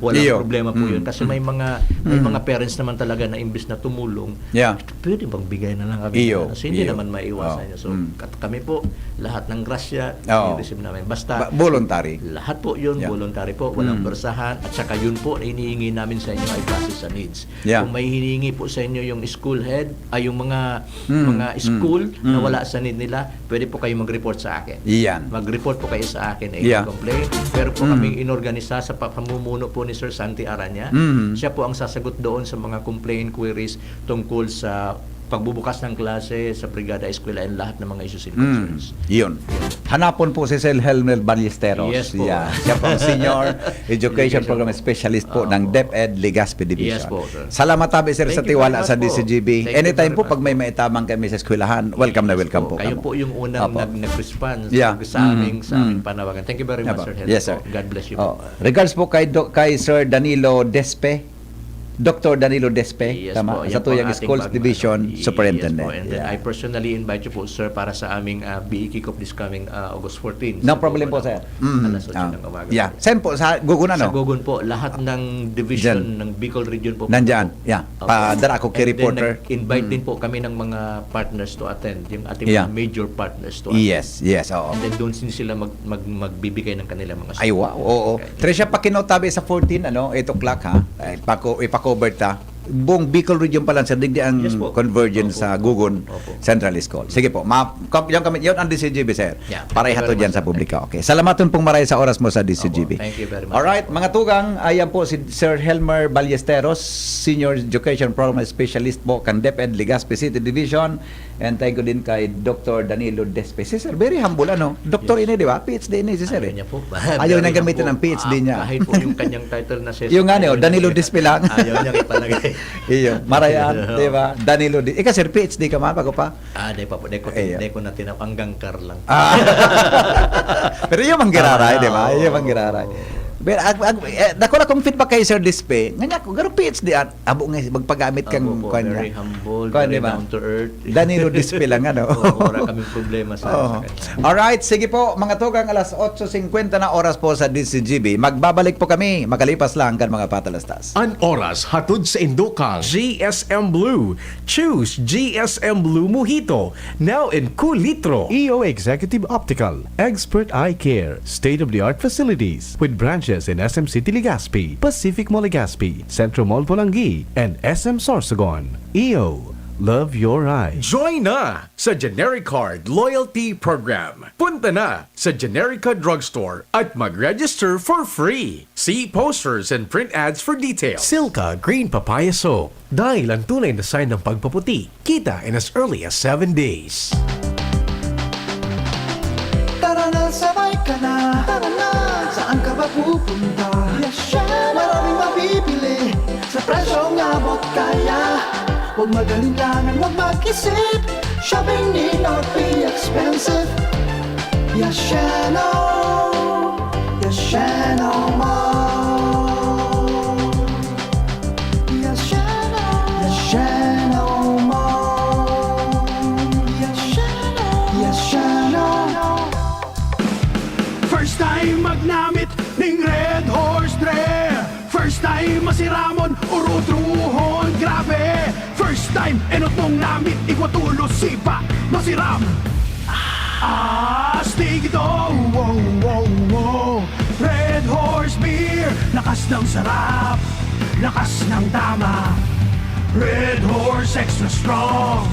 walang Iyo. problema po Mm. yun. Kasi may Mm. mga, may Mm. mga parents naman talaga na imbis na tumulong, Yeah. "Pwede bang bigay na lang kami Iyo, ng ano?" So, hindi iyo. naman maiwasan Oh, yun. So, mm. kat-, kami po, lahat ng grasya, Oo. i-receive namin. Basta, Ba-, voluntary. lahat po yun, Yeah. voluntary po, walang Mm. pwersahan. At saka yun po na hinihingi namin sa inyo ay base sa needs. Yeah. Kung may hinihingi po sa inyo yung school head, ay yung mga, Mm, mga mm, school na mm. wala sa need nila, pwede po kayo mag-report sa akin. Iyan. Mag-report po kayo sa akin, eh, Yeah. complain. Pero po Mm. kaming inorganisa sa pa-, pamumuno po ni Sir Santi Aranya. Mm. Siya po ang sasagot doon sa mga complaint queries tungkol sa pagbubukas ng klase sa Brigada Eskwela and lahat ng mga issues and Mm. concerns. Yun. Hanapon po si Sir Helmer Ballesteros. Yes po. Yeah. Siya po ang Senior Education Education Program po. Specialist po ng Opo. DepEd Legazpi Division. Yes po, sir. Salamat tabi, sir, Thank sa you very tiwala much sa po. D C G B. Thank you Anytime very po, much pag may po. maitabang kami sa eskwelahan, welcome na Yes welcome po. po Kayo kamo. po yung unang Opo. nag-, nag-response Yeah. sa Mm, aming, sa aming mm. panawagan. Thank you very much, Opo. Sir Helmer Yes, sir. po. God bless you Oh, po. regards po kay Do-, kay Sir Danilo Despe. Doctor Danilo Despe, Yes tama? po, Sa yan po ang tuyang ating Schools bagong Division ano. Superintendent. Yes po. And then Yeah. I personally invite you po, sir, para sa aming, ah, B E kick-off this coming, ah, August fourteen No sa problem po, Gogon sir. po. Mm. Alas otso Ah. ng umaga Yeah. po. Saan po? Sa Gogon, ano? Sa Gogon po, lahat ng division Diyan. ng Bicol Region po. Nandyan. Yeah. Opo. Padara ako kay And then reporter. nag-invite Mm. din po kami ng mga partners to attend, yung ating Yeah. mga major partners to attend. Yes, yes, oo. And then doon din sila mag-, mag-, magbibigay ng kanilang mga Ay, wow, oo. Okay. Tricia, pakinotabi sa fourteen, ano, eight o'clock, ha? Ay, pako-, ipa-cover ta. Buong Bicol region pa lang, sir, digdi ang Yes po. convergence Opo. sa Gogon Opo. Central School. Sige po, ma-, kam-, yan kami, yun ang D C G B, sir. Yeah. Para Thank you ihatod very yan much, sa sir. publiko. Thank you. Okay. Salamat po, Maray, sa oras mo sa D C G B. Opo. Thank you very much, Alright, sir. mga tugang, ayan po si Sir Helmer Ballesteros, Senior Education Program Specialist po kan DepEd Legazpi City Division. And thank you din kay Doctor Danilo Despe. Si Sir, very humble, ano? Doktor Yes. ini, di ba? P H D ini, si Sir, Ayaw eh. niya po. Ayaw Very niyang gamitin humble. ang P H D Ah, niya. kahit po yung kanyang title na Sir, Yung ano, ayaw niya Danilo rin. Despe lang. Ayaw niya rin talaga, eh. Iyo, marayan, di ba? Danilo Di-, ikaw, Sir, P H D ka man, bago pa? Ah, di pa po. Di ko tin-, Iyo. di ko na tinap-, hanggang car lang. Ah. Pero iyo man giraray, Tama na, di ba? Iyo man oo. giraray. Pero ag-, ag-, eh, dako na kong feedback kay Sir Despe. Nga niya ako, garo P H D at abo nga magpagamit kang Opo po, kwan niya. very humble, Kwan, very di ba? down to earth. Danilo Despe lang, ano? Oo, wala kaming problema sa, Oo. sa kanya. Alright, sige po, mga tugang, alas otso singkwenta na oras po sa D C G B. Magbabalik po kami, makalipas lang kan mga patalastas. An oras hatod sa indokang G S M Blue. Choose G S M Blue Mojito, now in kulitro. E O Executive Optical, expert eye care, state-of-the-art facilities, with branches in S M City Legazpi, Pacific Mall Legazpi, Centro Mall Polangui, and S M Sorsogon. E O, love your eyes. Join na sa Genericard Loyalty Program. Punta na sa Generica Drugstore at mag-register for free. See posters and print ads for details. Silka Green Papaya Soap. Dahil ang tunay na sign ng pagpaputi, kita in as early as seven days. Tara na, sabay ka na. Tara na. Saan ka ba pupunta? Yes, syempre. Maraming mabibili sa presyong abot kaya. Huwag mag-alinlangan, huwag mag-isip. Shopping need not be expensive. Yasheno. Yasheno Mall. Yasheno. Yasheno Mall. Yasheno. Yasheno. First time magnamit ning Red Horse Dre. First time masiramo Ang namit, igwa tulos, sipa, masiram. Astig ito, wow, wow, wow. Red Horse Beer, lakas ng sarap, lakas ng tama. Red Horse Extra Strong,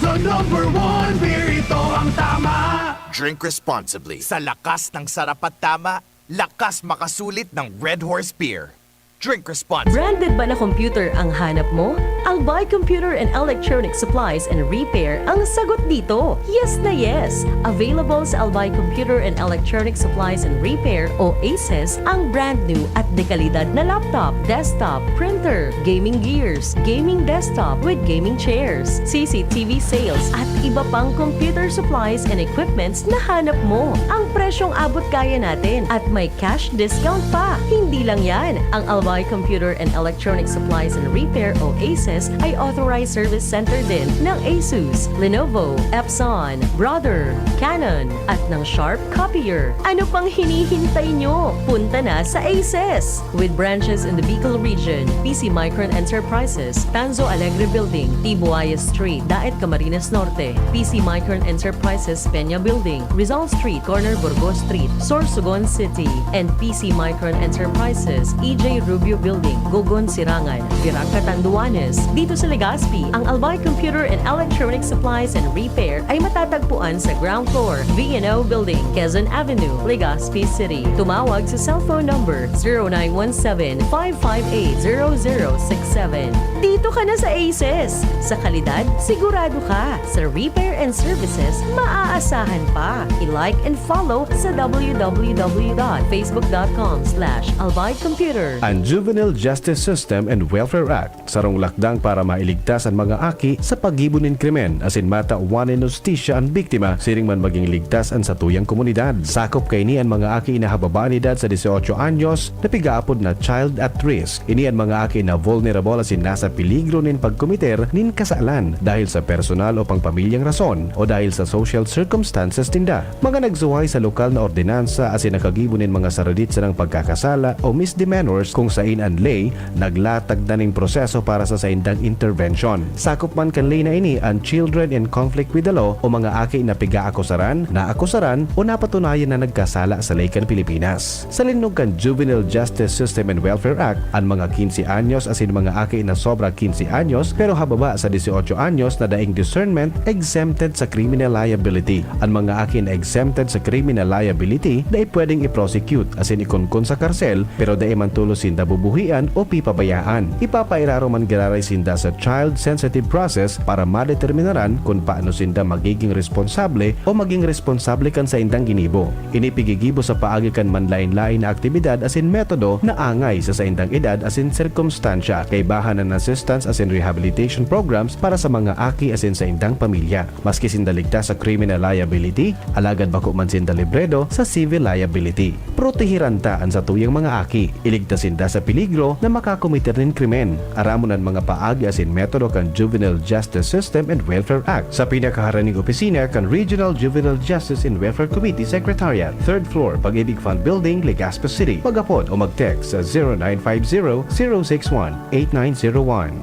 the number one beer, ito ang tama. Drink responsibly. Sa lakas ng sarap at tama, lakas makasulit ng Red Horse Beer. Drink responsibly. Branded ba na computer ang hanap mo? Albay Computer and Electronic Supplies and Repair ang sagot dito. Yes na yes! Available sa Albay Computer and Electronic Supplies and Repair o ACES ang brand new at dekalidad na laptop, desktop, printer, gaming gears, gaming desktop with gaming chairs, C C T V sales at iba pang computer supplies and equipments na hanap mo. Ang presyong abot kaya natin at may cash discount pa. Hindi lang yan, ang Albay Computer and Electronic Supplies and Repair o ACES ay authorized service center din ng Asus, Lenovo, Epson, Brother, Canon, at ng Sharp Copier. Ano pang hinihintay nyo? Punta na sa ACES! With branches in the Bicol region, P C Micron Enterprises, Tanzo Alegre Building, Tibuaya Street, Daet, Camarines Norte, P C Micron Enterprises, Peña Building, Rizal Street, corner Burgos Street, Sorsogon City, and P C Micron Enterprises, E J Rubio Building, Gogon, Sirangan, Virac, Catanduanes. Dito sa Legazpi, ang Albay Computer and Electronic Supplies and Repair ay matatagpuan sa ground floor, V and O Building, Quezon Avenue, Legazpi City. Tumawag sa cellphone number zero nine one seven, five five eight, zero zero six seven. Dito ka na sa ACES! Sa kalidad, sigurado ka. Sa repair and services, maaasahan pa. I-like and follow sa w w w dot facebook dot com slash albay computer. An Juvenile Justice System and Welfare Act, sarong lakdang para mailigtas an mga aki sa paggibo nin krimen asin matawan nin hustisya an biktima siring man maging ligtas an satuyang komunidad. Sakop kaini an mga aki na hababa an edad sa dieciocho anyos na pigaapod na child at risk. Ini an mga aki na vulnerable asin nasa peligro nin pagkomiter nin kasalan dahil sa personal o pangpamilyang rason o dahil sa social circumstances ninda. Mga nagsuhay sa lokal na ordinansa asin nakagibo nin mga saradit sanang pagkakasala o misdemeanors kung sain an ley naglatag na nin proseso para sa saindang intervention. Sakop man kan ley na ini an children in conflict with the law o mga aki na pigaakusaran, naakusaran o napatunayan na nagkasala sa ley kan Pilipinas. Sa linnog kan Juvenile Justice System and Welfare Act, an mga quince anyos asin mga aki na sobra quince anyos pero hababa sa dieciocho anyos na daing discernment exempted sa criminal liability. An mga aki na exempted sa criminal liability dai pwedeng i-prosecute asin ikonkon sa karsel pero dai man tolos sinda bubuhian o pipabayaan. Ipapairarom man giraray sinda sa child-sensitive process para madeterminaran kun paano sinda magiging responsable o maging responsable kan saindang ginibo. Ini pigigibo sa paagi kan manlaen-laen na aktibidad asin metodo na angay sa saindang edad asin sirkumstansya. Kaibahan an assistance asin rehabilitation programs para sa mga aki asin saindang pamilya. Maski sinda ligtas sa criminal liability, alagad bako man sinda libredo sa civil liability. Protehiran ta an satuyang mga aki. Iligtas sinda sa peligro na makakometer nin krimen. Aramon an mga paagi asin metodo kan Juvenile Justice System and Welfare Act sa pinakaharaning opisina kan Regional Juvenile Justice and Welfare Committee Secretariat, third floor, Pag-ibig Fund Building, Legazpi City. Mag-apod o mag-text sa zero nine five zero, zero six one, eight nine zero one.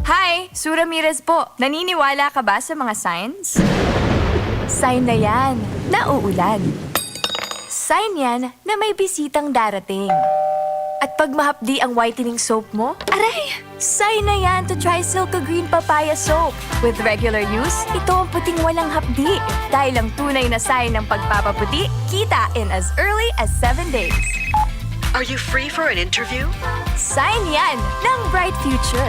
Hi! Su Ramirez po. Naniniwala ka ba sa mga signs? Sign na yan na uulan. Sign yan na may bisitang darating. At pag mahapdi ang whitening soap mo, aray! Sign na yan to try Silka Green Papaya Soap. With regular use, ito ang puting walang hapdi. Dahil ang tunay na sign ng pagpapaputi, kita in as early as seven days. Are you free for an interview? Sign yan ng bright future.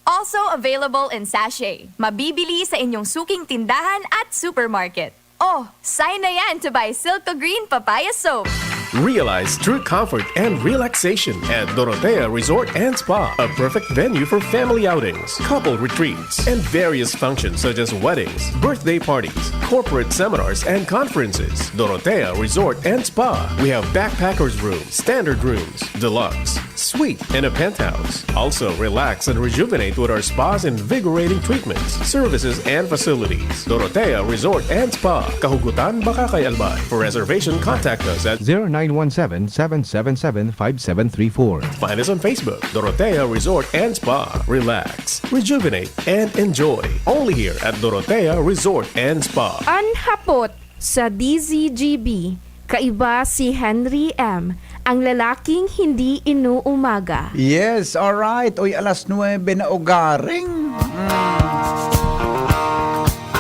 Also available in sachet. Mabibili sa inyong suking tindahan at supermarket. Oh, sign na yan to buy Silka Green Papaya Soap. Realize true comfort and relaxation at Dorotea Resort and Spa, a perfect venue for family outings, couple retreats, and various functions such as weddings, birthday parties, corporate seminars, and conferences. Dorotea Resort and Spa. We have backpackers room, standard rooms, deluxe, Suite and a penthouse. Also, relax and rejuvenate with our spa's invigorating treatments, services, and facilities. Dorotea Resort and Spa, Kahugutan, Bacacay, Albay. For reservation, contact us at zero nine one seven, seven seven seven, five seven three four. Find us on Facebook, Dorotea Resort and Spa. Relax, rejuvenate, and enjoy. Only here at Dorotea Resort and Spa. An hapot sa D Z G B, kaiba si Henry M, ang lalaking hindi inuumaga. Yes, alright. Uy, alas nuwebe na ugaring. Mm.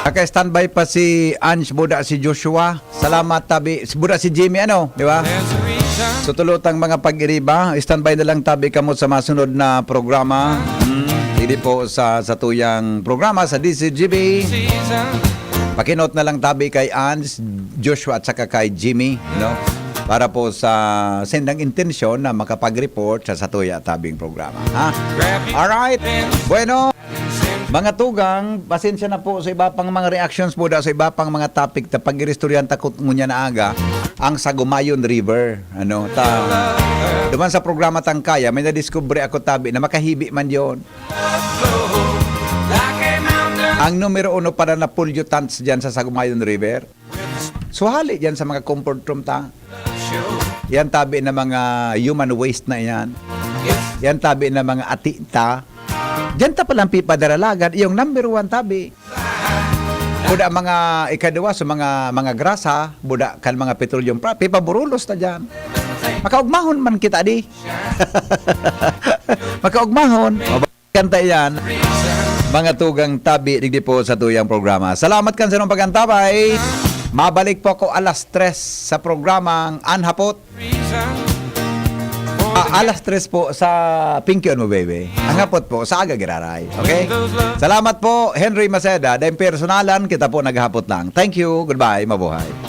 Naka-standby pa si Ange, buda si Joshua. Salamat, tabi. Si buda si Jimmy, ano, di ba? So, tulotang mga pag-iriba, standby na lang, tabi, kamo sa masunod na programa. Mm. Hindi po sa satuyang programa sa D Z G B. Pakinot na lang, tabi, kay Ange, Joshua at saka kay Jimmy, no? Para po sa sendang intensyon na makapag-report sa satuya tabing programa, ha? Alright. Bueno, mga tugang, pasensya na po sa iba pang mga reactions po da sa iba pang mga topic ta pag-iristoryahan ta kut ngunyan na aga ang Sagumayon River, ano, ta duman sa programa Tangkaya, may nadiskubre ako, tabi, na makahibi man yon. Ang numero uno para na pollutants dyan sa Sagumayon River. So, hali dyan sa mga comfort room ta. Yan, tabi, na mga human waste na yan. Yan, tabi, na mga ati ta. Diyan ta palang pipadaralagan, yung number one, tabi. Buda mga ikaduwa sa mga mga grasa, buda kan mga petroleum product, pipaburulos ta diyan. Makaugmahon man kita di. Makaugmahon. O, ba- kanta yan. Mga tugang, tabi digdi po sa tuyang programa. Salamat kan sa inyong pag-antabay. Mabalik po ako alas tres sa programang An Hapot. Ah, alas tres po sa Pinky on Mo Baby. Ang hapot po sa Aga Giraray. Okay? Salamat po, Henry Maceda. Dahil personalan, kita po naghapot lang. Thank you. Goodbye. Mabuhay.